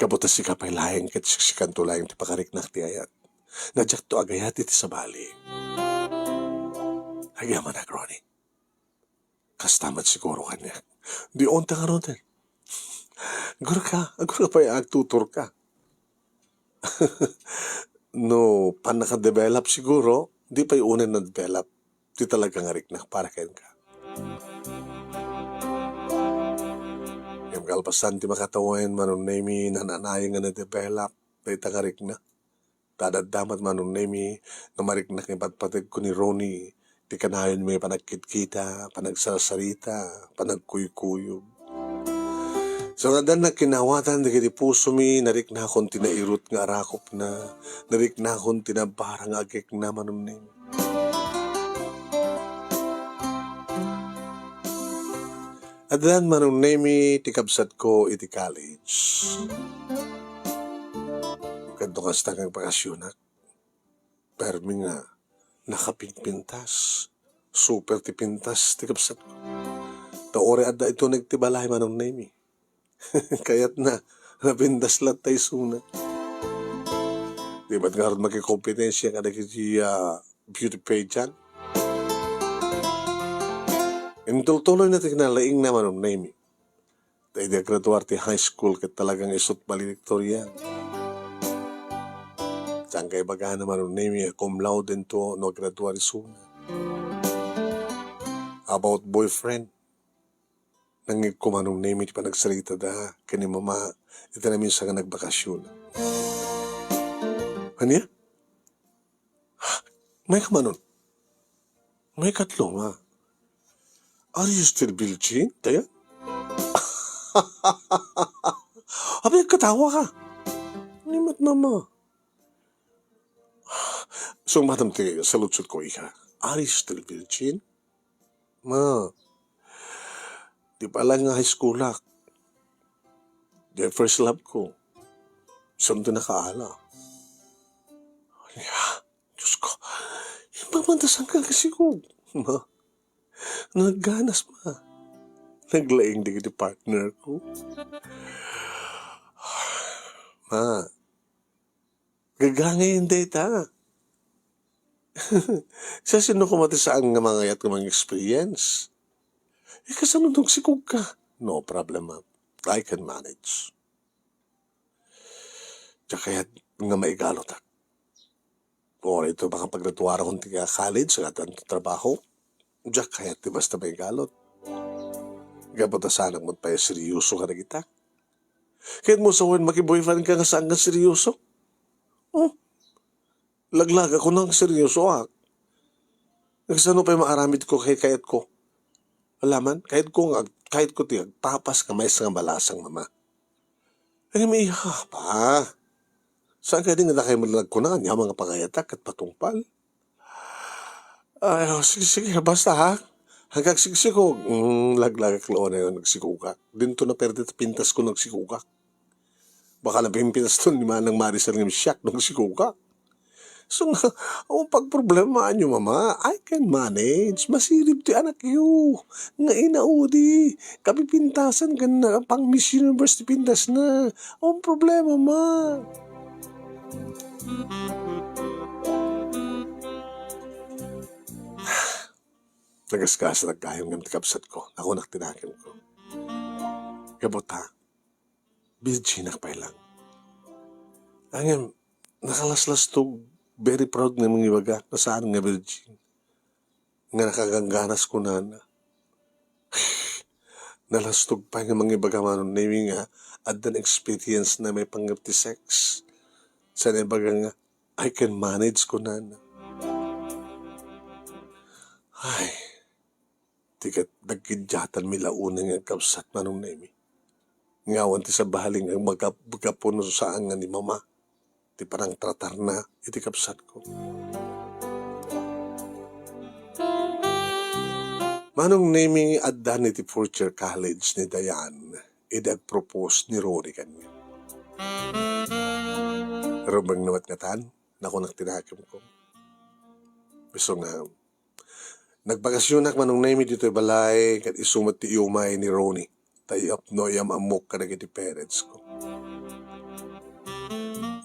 Gapu ta sika pay laeng ket siksikanto laeng ti pakariknak ti ayat. Nga diakto agayat iti sabali. Agyamanak, Ronnie. Kasta met siguro kaniak. Di onta ngaruden. Agurka, agurka pay agtuturka. No pannaka-develop siguro, di pay unay na-develop ti talaga nga riknak para kenka. Ngem kalpasan ti makatawen, Manong Nemy, naan-anay nga na-develop dayta nga riknak. Ta adda met, Manong Nemy, nga mariknak nga ipatpategko ni Ronnie ti kanayonmi a panagkitkita, panagsarsarita, panagkuykuyog. Sa nga addan nagkinawatan dagiti pusomi, nariknakon ti nairut nga arakopna, nariknakon ti nabara nga agekna, Manong Nemy. Addan, Manong Nemy, ti kabsatko iti college. Ket no kasta nga agpakasionak, permi nga nakapigpintas, super ti pintas ti kabsatko. Ta uray adda ituneg ti balay, Manong Nemy. Kayatna, napintas latta isuna. Di met ngarud makikompetensia kadagiti, ah, beauty pageant. Intultuloyna ti kinalaingna, Manong Nemy. ta idi agraduar ti high school ket talagang isut' valedictorian. Saan ka ibagana, Manong Nemi, a cum laude ento no agraduar isuna. About boyfriend, nangngegko, Manong Nemi, ti panagsaritada ken ni Mama iti naminsan nga nagbakasyon. Ania? Mayka, Manong? Maikatlo nga. Are you still virgin, Dayan? Abi, agkatawa ka. Ni met, Mama. Sungbatam ti saludsodko, iha. Are you still virgin? Ma, di pa lang nga high schoolak. Di first love ko. Saan ti nakaala? Ania? Diyos ko, imbag man ta saan ka agsikog, Ma. Nagganas, Ma. Naglaing dagiti partner ko. Ma, gagangayen dayta. Siasino koma ti saan nga mangayat nga mang-experience? Eh, kasano no agsikog ka? No problem, Ma. I can manage. Diak kayat nga maigalutak. Uray to makapagraduarakon ti college, agatan ti trabaho. Diak kayat ti basta maigalot. Gapu ta saanak met pay a seryoso kadagita. Kayatmo sawen makiboyfriend ka nga saan nga seryoso? Oh, laglagak ko nga seryosoak. Kasano pay maaramid ko ket kayatko? Alaman, kayatko nga, kayatko ti agpapas nga maysa nga balasang, Mama. Ay, may iha pa. Saan kadi nga dakay man nagkuna, ania nga pangayatak ket patungpal? Ay, oh, sige, sige, basta, ha? Hanggang agsiksikog, mm, laglagak la unay nga agsikogak. Dinto naperde ti pintas ko no agsikogak. Baka napimpintas to ni Manang Maricel nga siak no agsikogak. So nga, awan pagproblemaanyo, Mama. I can manage. Masirib ti anakyo. Nga inaudi. Kapipintasan ken na pang Miss Universe ti pintasna. Awan problema, Ma. Nagasgasanak gayam ngem ti kabsatko. Nakunak ti nakemko. Gapu ta, virginak pay lang. Ngem, nakalaslastog, very proud nga mangibaga, nga saan nga virgin. Nga nakagangganas kunana. Nalastog pay nga mangibaga, Manong Nemi, nga addan experience na maipanggep ti sex. Saan ibaga nga, "I can manage," kunana. Ay, ti ket nagkiddiatan mi la unay nga agkabsat, Manong Nemi. Nga awan ti sabali nga magap-, gapu no saan nga ni Mama ti panangtratarna iti kabsatko. Manong Nemi, addan iti fourth year college ni Dayan idi agpropose ni Ronnie kaniak. Rumbeng na met ngatan, nakunak ti nakemko. Isu nga, nagbakasyonak, Manong Nemi, ditoy balay, ket isu met ti iumay ni Ronnie. Ta iyapno iyam-ammok kadagiti parents ko.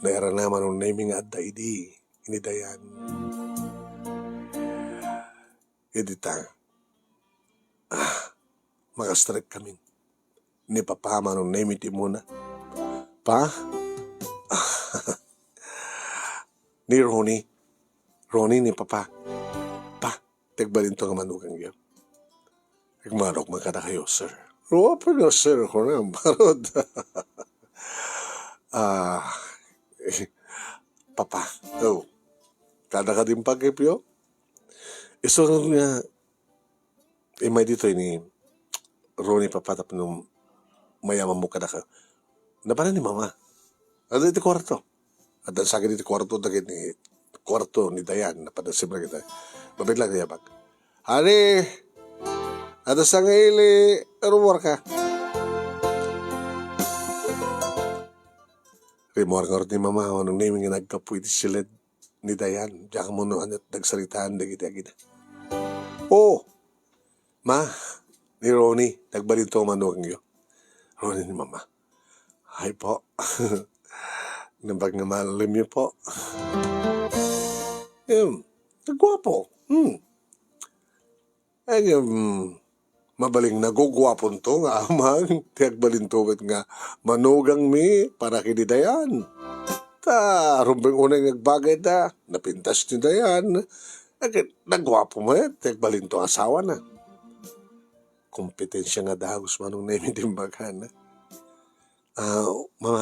Nairana, Manong Nemi, nga adda idi, ni Dayan. Idi ta, ah, makastrek kami. Ni Papa, Manong Nemi, ti umuna. Pa? Ni Ronnie. Ronnie, ni Papa. Pa, ti agbalin to nga manukangyo. Agmanok man kadakayo, sir. Ruwa pa nga sir ko na, barod. Ah, Papa. Oh. Kada ka din pagkipyo? Isunod nga, imay ditoy ni Ronnie, Papa, tapno mayam-ammok kadaka. Napanan ni Mama. Adda iti kuarto. Adda sa iti kuarto, dagiti kuarto ni Dayan, napanan si Brenda. Mabitlag ni Abag. Honey, adda sa nga ili, rumor ka. Rimmuar ngarud ni Mama, Manong Nemi, nga naggapu iti siled ni Dayan. Diak ammo no ania ti nagsaritaan dagiti agina. Oh, Ma, ni Ronnie, nagbalin to nga manukangyo. Ronnie, ni Mama. Ay po. Nabag nga malimyo po. Em, nagguapo. Hmm. Ay, em, Mabalinna, guguaponto nga amang ti agbalinto met nga manugangmi para ken ni Dayan. Ta rumbeng unay nga agbagayda, napintas ni Dayan. Ket naguapo met ti agbalinto nga asawana. Kompetensia nga dagus, Manong Nemi, ti imbagana. Ah, mga,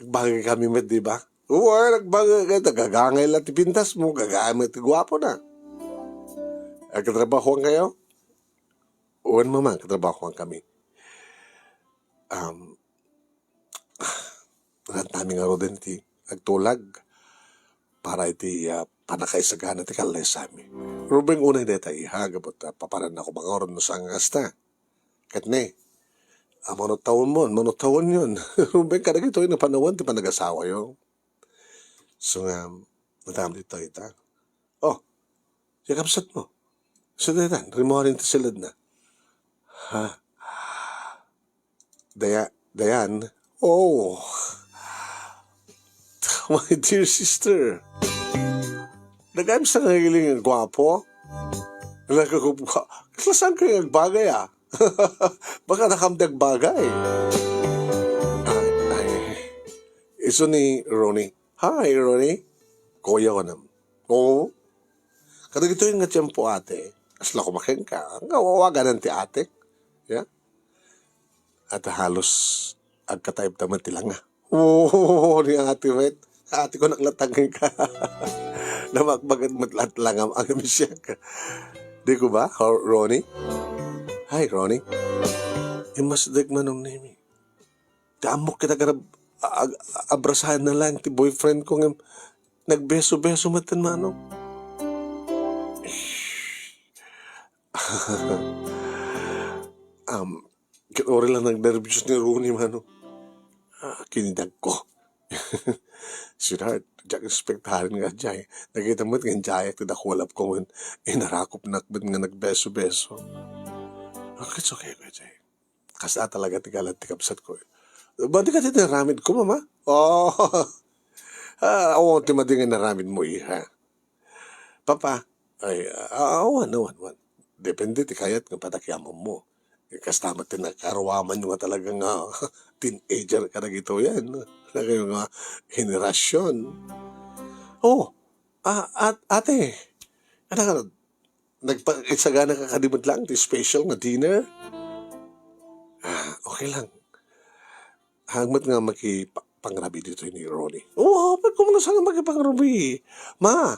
agbagay kami met, di ba? Oo, ay, nagbagay ka, gagangay lang ti pintas mo, gagangay met ti guapo na. Agkatrabahoan kayo? Wen, mama, agkatrabahoan kami. Um, Rantami nga ruden ti agtulag para iti, ah, pannakaisagana ti kalesami. Rumbeng unay dayta, iha, gapu ta paparannak ko manguron no saan nga kasta. Ket ne, a, mano tawenmon, mano tawenyon. Rumbeng kadagitoy nga panawen ti panagasawayo. So nga, madam ditoy ita. Oh, siya kabsatmo. So, daytan, rimmuaren ti siledna. Ha? Daya-, Dayan? Oh, my dear sister. Nagayam sa nga iling nga guapo. Nagkakupka. Kasla saan kayo nagbagay, ah? Baka nakam di agbagay. Ay, ay. Isu ni Ronnie. Hi, Ronnie. Kuya ko nam. Oo. Kadagitoy nga tiempo, ate, kasla kumaken ka, nga wawaganan ti atek. Ya? At halos agkataib ta met ti langa. Oo, ni ate met. Ate ko, naklatangin ka. Namakbagan met lahat langam, agam siya ka. Di ko ba, Ho-, Ronnie? Hi, Ronnie. Imas dek manong Nemi. Ti ammok ket agarab-, ag-, abrasaenna laeng ti boyfriend ko ngem nagbeso-beso met ti manong. Am, ket uray la nagnerbios ni Ronnie, manong. Ah, kinidagko. Sweetheart, diak ekspektaen nga diay. Nakita met nga diay ti dakualap ko ngem inarakopnak met nga nagbeso-beso. Ah, it's okay, okay, okay. Kasta talaga ti galat ti kabsat ko. Bati ka ti naramid ko, mama? Oh. Ah, oo, ti madi nga naramid mo, iha. Papa, ay, ah, awan, awan, awan. Depende ti kayat nga patakiamam mo. Kasta met ti nakaruaman nga talaga nga teenager ka na gito yan. Na kayo nga henerasyon. Oh, ah, at, ate, anak, nagpa-, isagana ka kadi met lang ti special nga dinner? Ah, okay lang. Hangmat nga makipa-, pangrabi ditoy ni Ronnie. Oo, pag kung saan nga makipangrabi. Ma,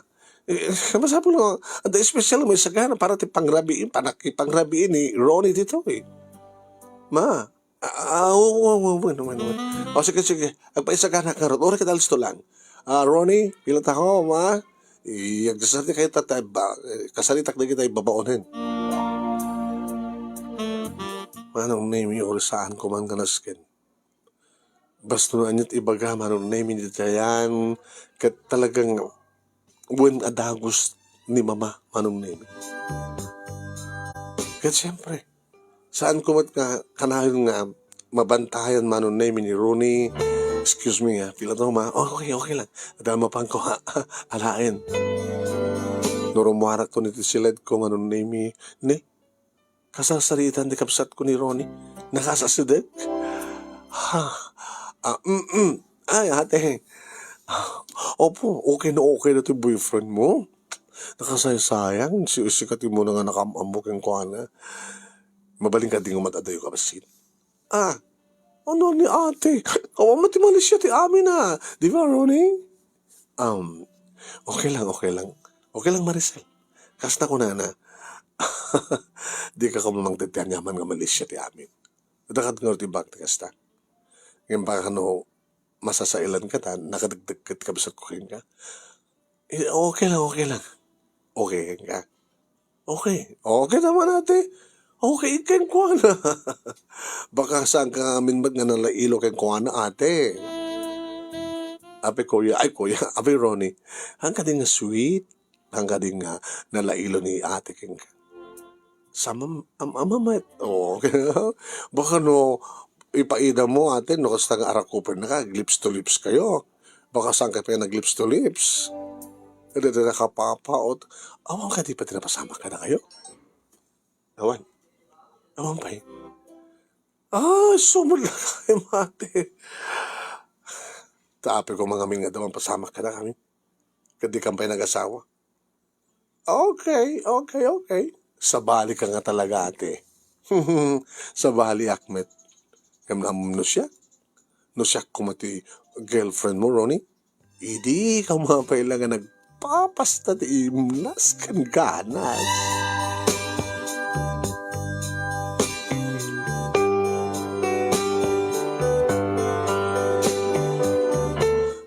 eh, masapul nga, adda special nga isagana para ti pangrabi, panakipangrabi ni Ronnie ditoy. Ma, Ah, ah, oo, oo, oo, oo, oo, oo. O, sige, sige. Agpaisagana ka rot. Uray ka dalisto lang. Ah, Ronnie, pila ta ko, ma? I-, agdasal ti kayo, tatay, ba-, eh, kasaritak na kita ibabaonen. Manong Nemi, uray saan ko man nga nasken. Basta no aniat ibaga, Manong Nemi, ni Dayan, ket talagang wen a dagus ni mama, Manong Nemi. Ket siyempre, saan ko met nga kanayon nga mabantayan, Manong Nemi, ni Ronnie. Excuse me, ah, pila to, ma? Oh, okay, okay lang. Adda mapan ko, ha? Alaen. No rummuarak to ni ti siled ko, Manong Nemi, ni? Kasarsariitan ti kabsat ko ni Ronnie. Nakasasidek? Ha? Ah, mm-mm. Ay, ate. Ah, opo, okay na okay na ti boyfriend mo. Nakasaysayang, si, sika ti muna nga nakam-ammo kenkuana. Mabalin ka di nga mat-adayo ka basit. Ah, ano ni ate? Awan mo ti malisya ti amin, ah. Di ba, Ronnie? Um, okay lang, okay lang. Okay lang, Maricel. Kasta kunana, di ka kamo mangted ti aniaman nga malisya ti amin. Dakat nga ti bag ti kasta. Ngem baka no masasailan ka ta nakadagdagket kabsat ko kenka. Eh, okay lang, okay lang. Okay kenka. Okay. Okay naman, ate. Okay kenkuana. Baka saan ka amin met nga nalailo kenkuana, ate. Ape, kuya, ay, kuya, ape, Ronnie. Ang kadi nga sweet. Ang kadi nga nalailo ni ate kenka. Sa mam-, am-, ama met. Oo. Baka no, ipaida mo, ate, no, kasta nga arakupen na ka, lips to lips kayo. Baka saan ka pa nag-lips to lips? Ada, ada, nakapapaot. Awan ka, di pa tinapasamak ka na kayo? Awan. Awan pay. Ah, sumod lang tayo, mate. Ta apay ko mangamin nga adda mapasamak kadakami. Ket dikam pay nagasawa. Okay, okay, okay. Sabali ka nga talaga, ate. Sabali, akmet. Ngem ammom no siak? No siak koma ti girlfriend mo, Ronnie? Idi ka mapay la nga nagpapasta ti imnas ken ganas.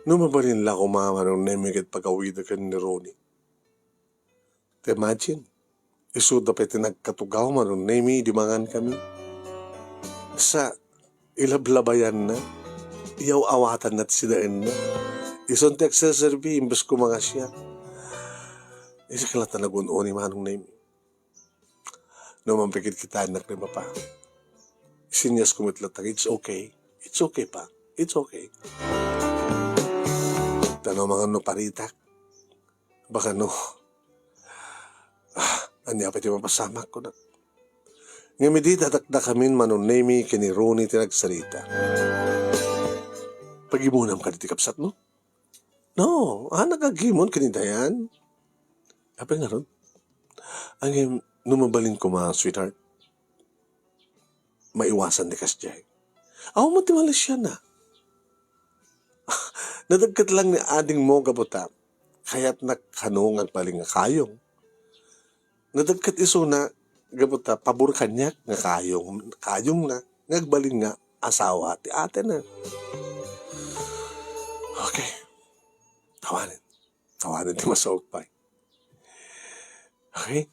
No mabalin la koma, Manong Nemi, ket pagawida ken ni Ronnie. Ti imagine, isuda pay ti nagkatugaw, Manong Nemi, idi mangan kami. Sa, ilablabayanna, iyaw-awatanna ti sidaenna. Isun ti agserserbi, imbes ko mangasiak. Isu ka latta nagun-oni, Manong Nemi. No mampikit-kitaennak ni Papa, isinyas ko met latta, it's okay. It's okay, Pa. It's okay. Ta no mangan no paritak, baka no, ah, ania pay ti mapasamak, kuna. Ngem idi dakdakamin, Manong Nemi, ken ni Ronnie ti nagsarita. Pagimonam kadi ti kabsatmo? No, ah, nagagimon ken ni Dayan. Apay ngarud? Ngem, no mabalin koma, sweetheart, maiwasan ti kasdiay. Awan met ti malasianna. Nadagket lang ni adingmo gapu ta kayatnak kano nga agbalin nga kayong. Nadagket isuna gapu ta pabor kaniak nga kayong, kayongna nga agbalin nga asawa ti atena. Okay. Awanen. Awanen ti masaok pay. Okay.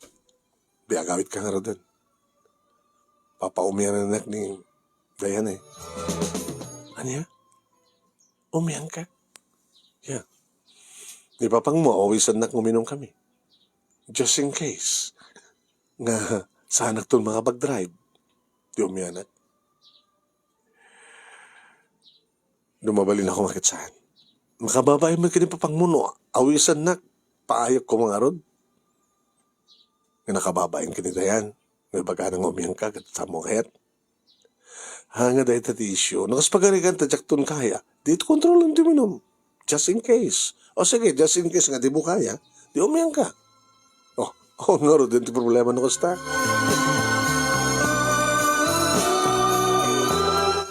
Di agawidka ngaruden. Papaumiannak ni Dayan, eh. Ania? Umianka? Yeah. Ni Papangmo, awisannak nga uminom kami. Just in case nga saanakton makapag-drive. Di umianak. No mabalin ako, maket saan. Makababain man ken ni Papangmo no awisannak, paayok koma ngarud. Nga nakababain ken ni Dayan, nga ibagana nga umianka, ket saanmo kayat. Ha, nga dayta ti issue. No kas pagarigan ta diakton kaya, di ito kontrolan ti uminom. Just in case. O sige, just in case nga di mo kaya, di umianka. Oh, oh, ngaruden ti problema no kasta.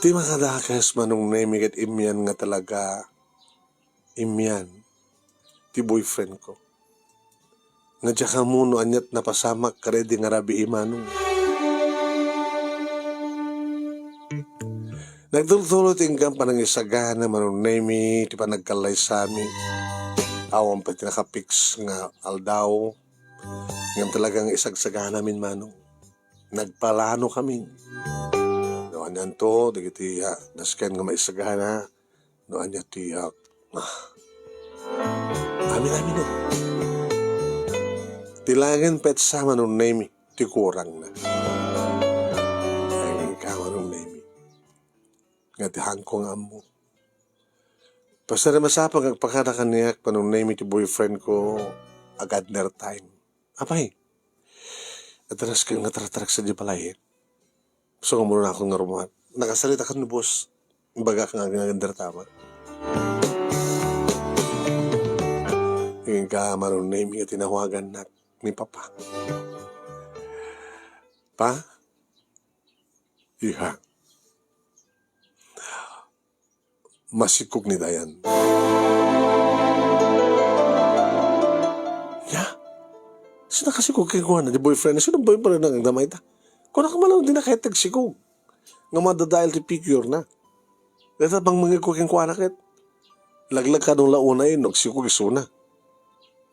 Ti makadakes, Manong Nemi, ket immian nga talaga, immian ti boyfriend ko. Nga diak ammo no aniat napasamak kadaydi nga rabii, Manong. Nagtultulo ti inggam panangisagana, Manong Nemi, ti panagkallaysami. Awan pay ti naka-fix nga aldaw. Ngem talagang isagsaganamin, Manong. Nagpalano kami. No anianto dagiti, ah, nasken nga maisagana, no ania ti, ah, ah. Amin, amin, eh. Ti laeng petsa, Manong Nemi, ti kurangna. Ay, ka, Manong Nemi. Nga ti hangko nga ammo. Basta na masapag agpakada kaniak, Manong Nemi, ti boyfriend ko, agadner time. Apay, adda nasken nga tartarak sadiay balay. So, nga muna ako nga rumuat. Nakasarita ka ni boss. Imbagak nga agin-agin dertama. Ingka, Manong Nemi, nga tinawagannak ni Papa. Pa? Iha. Masikog ni Dayan. Nia? Sino nakasikog kenkuana? Di boyfriend na? Sino boyfriend na nga damay ta? Kuna ka man lang, di na kayat nagsikog. Nga madadael ti picture na. Dahil sa pang mangigko kenkuana ket. Laglag ka nung launay, nagsikog isuna.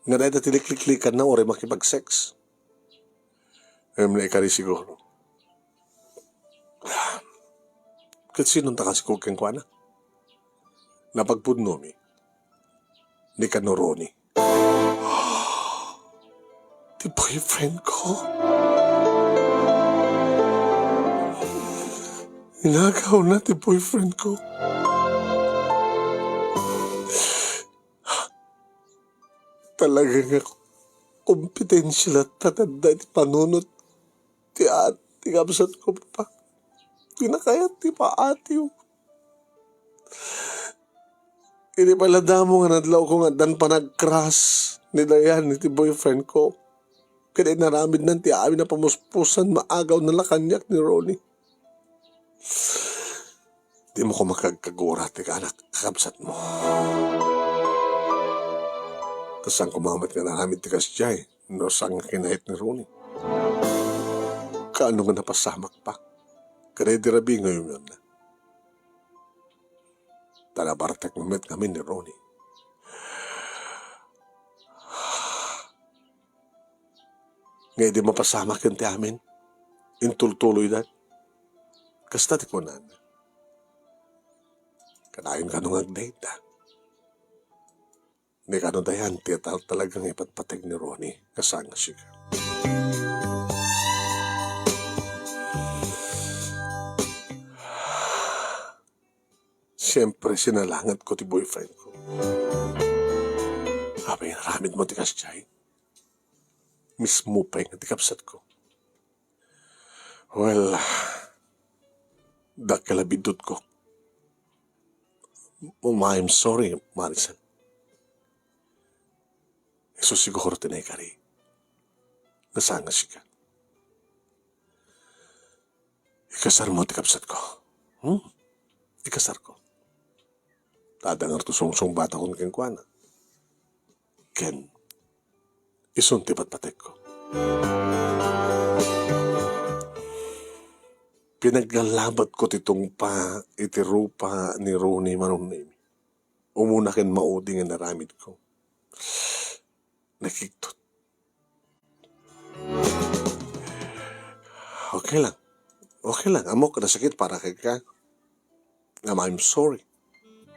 Nga dahil ti likliklikan na, oray makipag-sex. Em, naikari siguro. Ket sino ta kasikog kenkuana? Napagpudnomi ni Kanoroni. Ti boyfriend ko. Inagaw na ti boyfriend ko. Talaga nga kompetensya latta ti adda iti panunot ti ate. ti kabsatko, Papa. Kinakayat ti paatiw. Idi pay la damo nga nadlawko nga addan panagkras ni Dayan iti boyfriend ko. Ket inaramidnan ti amin a pamuspusan, maagaw na la kaniak ni Ronnie. Dimo koma agkagura ti kaanak, kakabsatmo. Ta saan koma met nga inaramid ti kasdiay no saan nga kinayat ni Ronnie. Kaano nga napasamak pa? Kada idi rabii nga yumyonna. Ta nabartek met ngamin ni Ronnie. Nga idi mapasamak ken ti amin, intultuloyda. Kasta ti kunana. Kanayon kano nga agdayta. Ni kano Dayan ti tal-, talaga nga ipatpateg ni Ronnie, kasanga sika. Siyempre, sinalangat ko ti boyfriend ko. Apay nga aramidmo ti kasdiay? Mismo pay nga ti kabsatko. Well, dakkel a biddutko. Um, I'm sorry, Maricel. Isu siguro ti naikari. Kasanga sika. Ikasarmo ti kabsatko. Hmm? Ikasarko. Adda ngarud ti sungsungbatakon kenkuana. Ken isun ti patpatekko. Pinaglallabatko ti tungpa iti rupa ni Ronnie, Manong Nemi. Umuna ken maudi nga inaramidko. Nakigtot. Okay lang. Okay lang. Ammok, nasakit para kenka. Ngem, I'm sorry.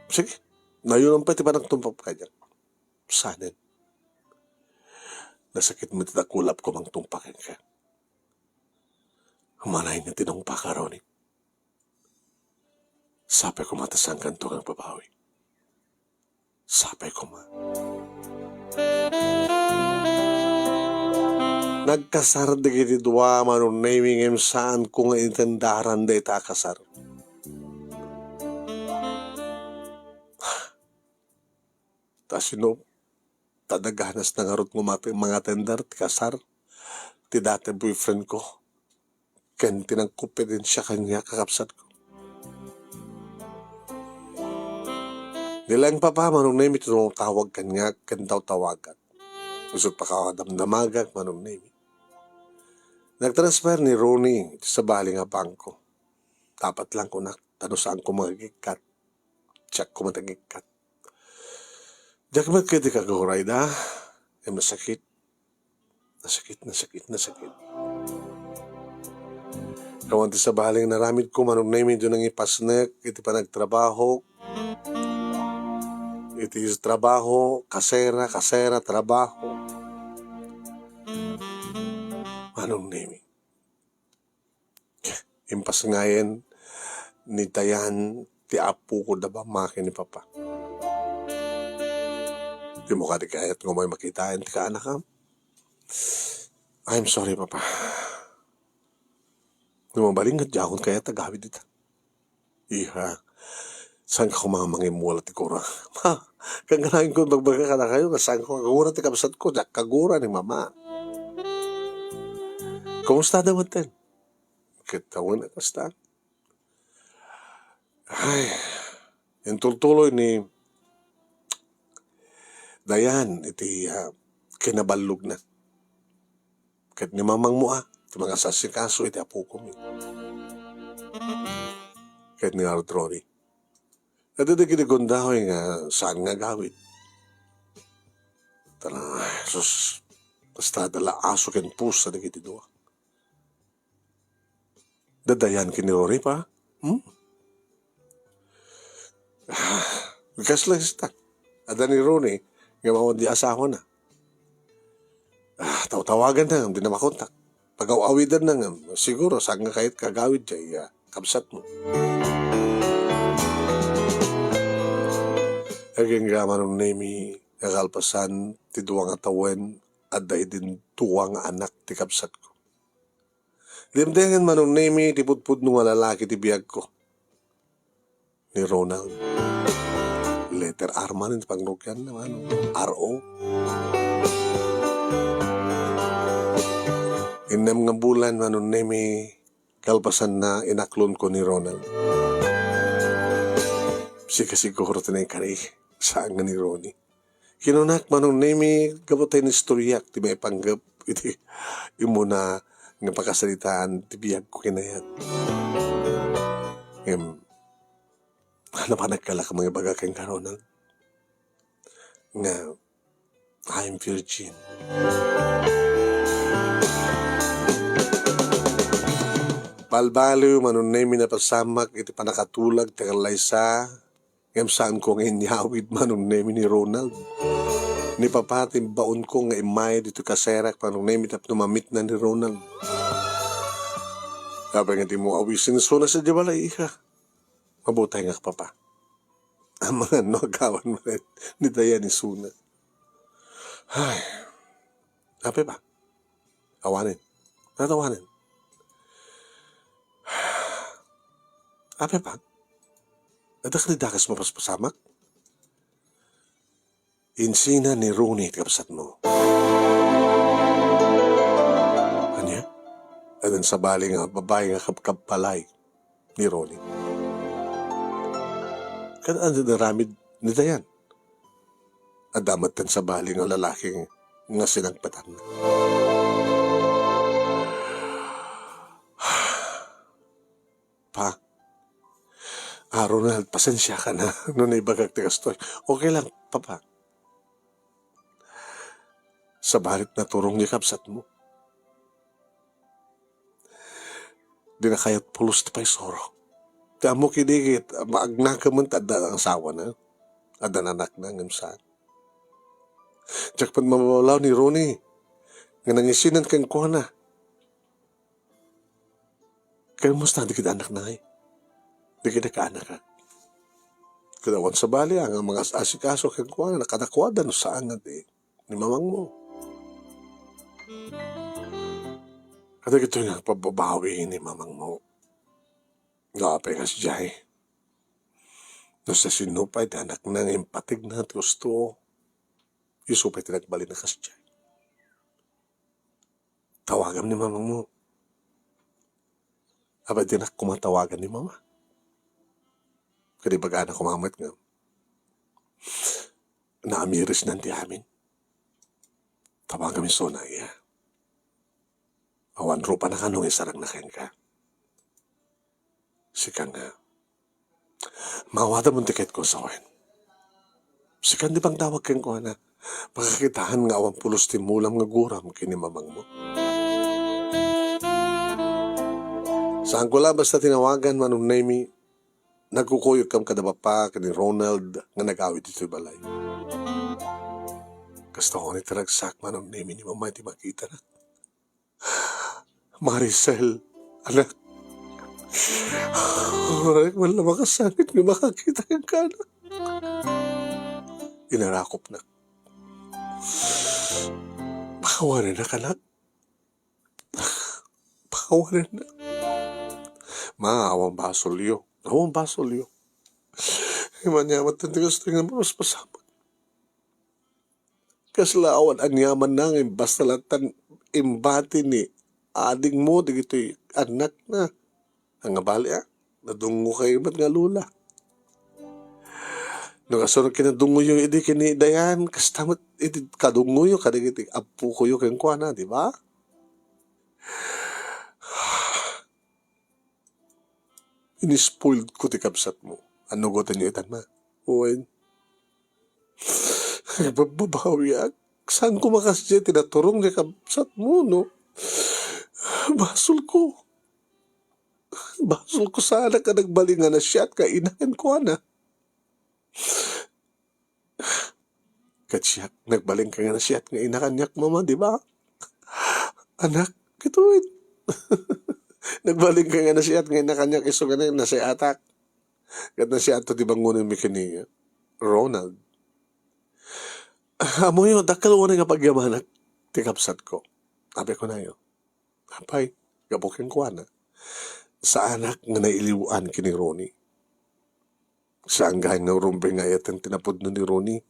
Sige. Nayon pay ti panagtungpam kaniak. Sanen. Nasakit met ti dakulapko mangtungpa kenka. Umanay nga tinungpaka, Ronnie. Sapay koma ta saankanto nga agbabawi. Sapay koma. Nagkasar dagiti dua, Manong Nemi, ngem saanko nga intendaran dayta a kasar. Ta sino, ta daganasna ngarud nga mati-, mangatender ti kasar ti dati boyfriend ko ken ti nagkompedensia kaniak, kakabsatko. Di laeng Papa, Manong Nemi, ti tumatawag kaniak ken tawtawagan. Isut' pakadamdamagak, Manong Nemi. Nagtransfer ni Ronnie iti sabali nga bangko. Dapat lang kunak, ta no saanko mangikkat, diak koma mangikkat. Diak met ketdi kagurayda. Ay, masakit. Nasakit, nasakit, nasakit. Awan ti sabali nga inaramidko, Manong Nemi, dina nangipasnek iti panagtrabaho. Iti trabaho, kasera, kasera, trabaho. Manong Nemi. Impasngayen ni Dayan ti apoko da mamaki ni Papa. Dimo kadi kayat nga umay makitaen ti kaanakam? I'm sorry, Papa. No mabalin nga diakon kayat agawid ita. Iha, saanka koma mangimmula ti gura? Ma, kangkanayon ko bagbaga kadakayo nga saanko kagura ti kabsatko, diak kagura ni Mama. Kumusta da metten? Ket awan a kasta. Ay, intultuloy ni Dayan iti, ah, kinaballogna. Ket ni Mamang mo, ah, ti mangasasikaso iti apokom. Ket ni Ronnie. Adda dagiti gundaway nga saan nga agawid. Tara, sus, basta dala aso ken pusa dagiti dua. Dadayan ken ni Ronnie pa? Hmm? Ah, kasla kasta. Adda ni Ronnie nga maudi asawana. Ah, tawtawaganna, dina makontak. Pagaw-awidanna nga, siguro, saan nga kayat nga agawid diay, ah, kabsatmo. Agingga, Manong Nemi, nga kalpasan ti dua nga tawen, adda idin dua nga anak ti kabsatko. Dimtengen, Manong Nemi, ti pudpudno nga lalaki ti biagko, ni Ronald. Letter R man ti pangrugianna, mano? R O. Innem nga bulan, Manong Nemi, kalpasanna, inaklonko ni Ronald. Sika siguro ti naikari, saan nga ni Ronnie. Kinunak, Manong Nemi, gapu ta inistoryak ti maipanggep iti immuna nga pakasaritaan ti biagko ken ayat. Ngem, ano pa nagkala ka mangibaga kenka, Ronald? Nga, I'm virgin. Balbaliw, Manong Nemi, napasamak iti pannakatulag ti kallaysa, ngem saanko nga inyawid, Manong Nemi, ni Ronald. Ni Papa ti imbaonko nga immay ditoy kaserak, Manong Nemi, tapno mamitna ni Ronald. Apay nga dimo awisen ni Sona sadiay balay, iha? Mabutay nga, Papa. Amangan no agawan manen ni Dayan ni Sona. Ay. Apay pa? Awanen. Natawanen. Apay pa? Adda kadi dakes mapaspasamak? Insina ni Ronnie ti kabsatmo. Ania? Addan sabali nga babai nga kabkabpalay ni Ronnie. Ket adda aramid ni Dayan. Adda met sabali nga lalaki nga sinagpatanna. Pa. Ah, Ronald, pasensiaka na no naibagak ti kastoy. Okay lang, Papa. Sabali ti naturong ni kabsatmo. Dina kayat pulos ti paisuro. Ti ammok idi ket maagnakem ta adda asawana. Adda anakna ngem saan. Diak met mababalaw ni Ronnie nga nangisinan kenkuana. Kumusta dagiti anakna, ay? Dagiti kaanakak. Ket awan sabali a nga mangas-asikaso kenkuana, kadakuada no saan nga di ni mamangmo. Kadagitoy nga pagbabawi ni mamangmo. Nga apay nga sadiay. No siasino pay ti anakna nga impatigna ti gusto, isu pay ti nagbalin a kasdiay. Tawagam ni mamangmo. Apay dinak koma tawagan ni mama? Kadi bagana koma met nga naamirisnan ti amin. Tawagam isuna, iya. Awan rupa na kano nga isarangna kenka. Sika nga, maawadam ti kayatko sawen. Sikan ti pangtawag kenkuana. Pakakitaan nga awan pulos ti mulam nga guram ken ni mamangmo. Saanko la basta tinawagan, Manong Nemi, nagkukuyokkam kada Papa ken ni Ronald nga nag-awid ditoy balay. Kasta unay ti ragsak, Manong Nemi, ni Mama iti makitana. Maricel, anak. Uray man la makasangit nga makakita kenka, anak. Inarakopna. Pakawanennak, anak. Pakawanennak. Ma, awan basolyo. Awan basolyo. Imanyamat ti gusto nga mapaspasamak. Kasla awan aniamanna nga basta lattan imbati ni adingmo dagitoy annakna. Nga bali, a, nadungngokayo met nga lola. No kasano kinadungngoyo idi ken ni Dayan, kasta met iti kadungngoyo kadagiti appokoyo kenkuana, di ba? Inispoiled ko ti kabsatmo. Annugotenyo itan, ma? Wen. Agbabbabawiak. Saan ko makasdiay ti naturong ti kabsatmo, no? Basolko. Basolko saanak a nagbalin nga nasiat nga ina kenkuana. Ket siak, nagbalinka nga nasiat nga ina kaniak, Mama, di ba? Anak, kitaem. Nagbalinka nga nasiat nga ina kaniak, isu nga nasiatak. Ket nasiatto ti bangonenmi ken ni Ronald. Ammoyo, dakkel unay nga pagyamanak ti kabsatko. Apay kunayo. Apay, gapu kenkuana. Saanak nga nailiwan ken ni Ronnie. Saan gayam nga urumbeng nga ayaten ti napudno ni Ronnie.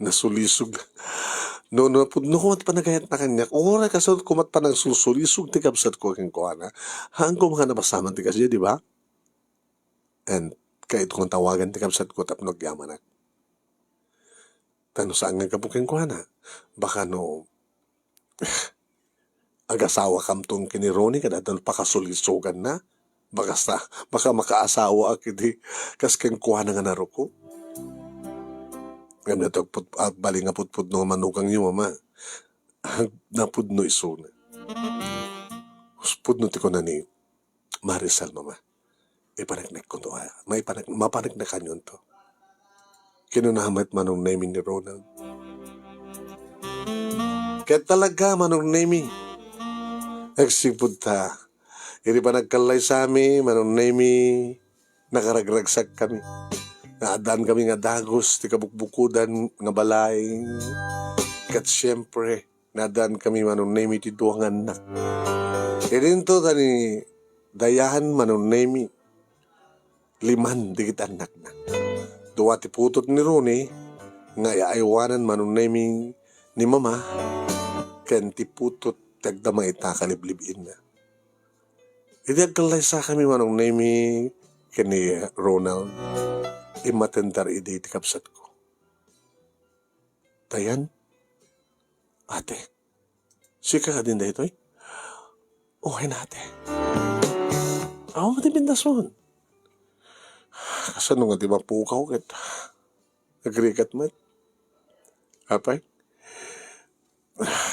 Nasulisog. No, no, napudno ko met panagayatna kaniak. Uray kasano ko met panagsulsulisog ti kabsatko kenkuana. Haan ko nga nabasaman ti kasdiay, di ba? And kayatko nga tawagan ti kabsatko tapno agyamanak. Ta no saan nga gapu kenkuana, baka no agasawakamto ken ni Ronnie ket adda pakasulsulisoganna, baka sa, baka makaasawaak iti kas kenkuana nga naruko. Ngem no ti agput-, agbalin nga pudpudno nga manugangyo, Mama. Napudno isuna. Pudno ti kuna ni Maricel, Mama. Ipaneknekkonto, a, maipanek-, mapaneknekanyonto. Kinuna met Manong Nemy ni Ronald. Ket talaga, Manong Nemy, agsipud ta. Idi panagkallaysami, Manong Nemy, nakaragragsakami. Naaddankami nga dagus ti kabukbukodan nga balay. Ket siempre, naaddankami Manong Nemy ti dua nga annak. Idinto ta ni Dayan Manong Nemy, liman dagiti annakna. Dua ti putot ni Ronnie nga iaywanan Manong Nemy ni Mama, ken ti putot ti agdama ita kaliblib-inna. Idi agkallaysakami Manong Nemy ken ni Ronald, immatender idi ti kabsatko. Dayan, ate, sika kadin daytoy? Wen, ate. Awan ti pintason. Kasano nga ti mapukaw ket agrigat met? Apay?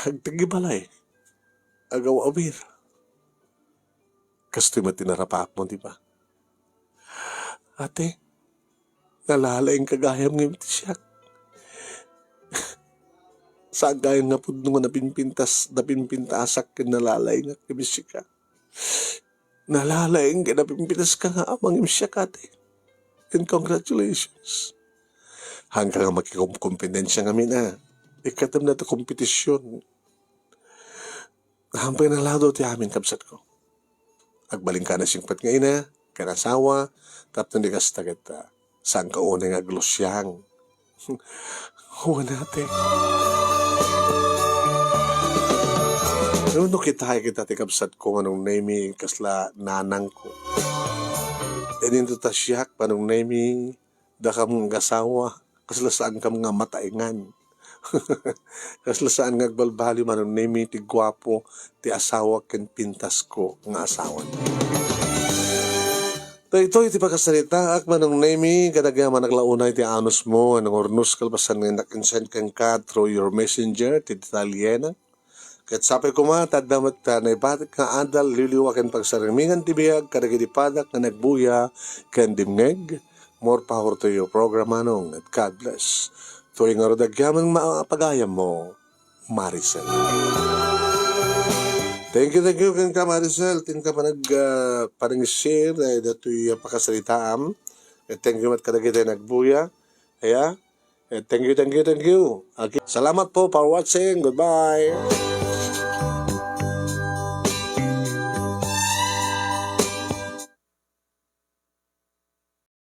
Agtagbalay. Agaw-awir. Kastoy met ti narapaapmo, di ba? Ate, nalalaingka gayam ngem iti siak. Saan gayam nga pudno nga napinpintas, napinpintasak ken nalalaingak ngem sika. Nalalaing ken napinpintaska nga ama ngem siak, ate. And congratulations. Haanka nga makikom-, kompetensya ngamin, a. Ikkatem na ti kompetision. Haanpay nalado ti amin, kabsatko. Agbalinka a nasingpet nga ina, ken asawa, tapno di kasta ket, a, saanka unay nga aglusiang. Wen, ate. No, no, kitaek ita ti kabsatko, Manong Nemy, kasla nanangko. Idinto ta siak, Manong Nemy, dakam nga agasawa, kasla saankam nga mataengan. Kasla saan nga agbalbaliw, Manong Nemy, ti guapo ti asawa ken pintasko nga asawa. Daytoy ti pakasaritaak, Manong Nemy, ket agyamanak la unay ti anusmo a nangurnos kalpasan nga innak insend kenka through your messenger, ti detalyenak. Ket sapay koma, ta adda met, a, naipatik nga adal, liwliwa ken pagsarmingan ti biag kadagiti padak nga nagbuya ken dimngeg. More power to you, Program Manong, and God bless. Tuloy ngarud agyamanak, pagayammo, Maricel. Thank you, thank you, kenka, Maricel. Ti inka panag-, ah, panag-share, eh, daytoy a pakasaritaam. Eh, thank you met kadagiti nagbuya. Aya? Eh, thank you, thank you, thank you. Okay. Salamat po for watching. Goodbye.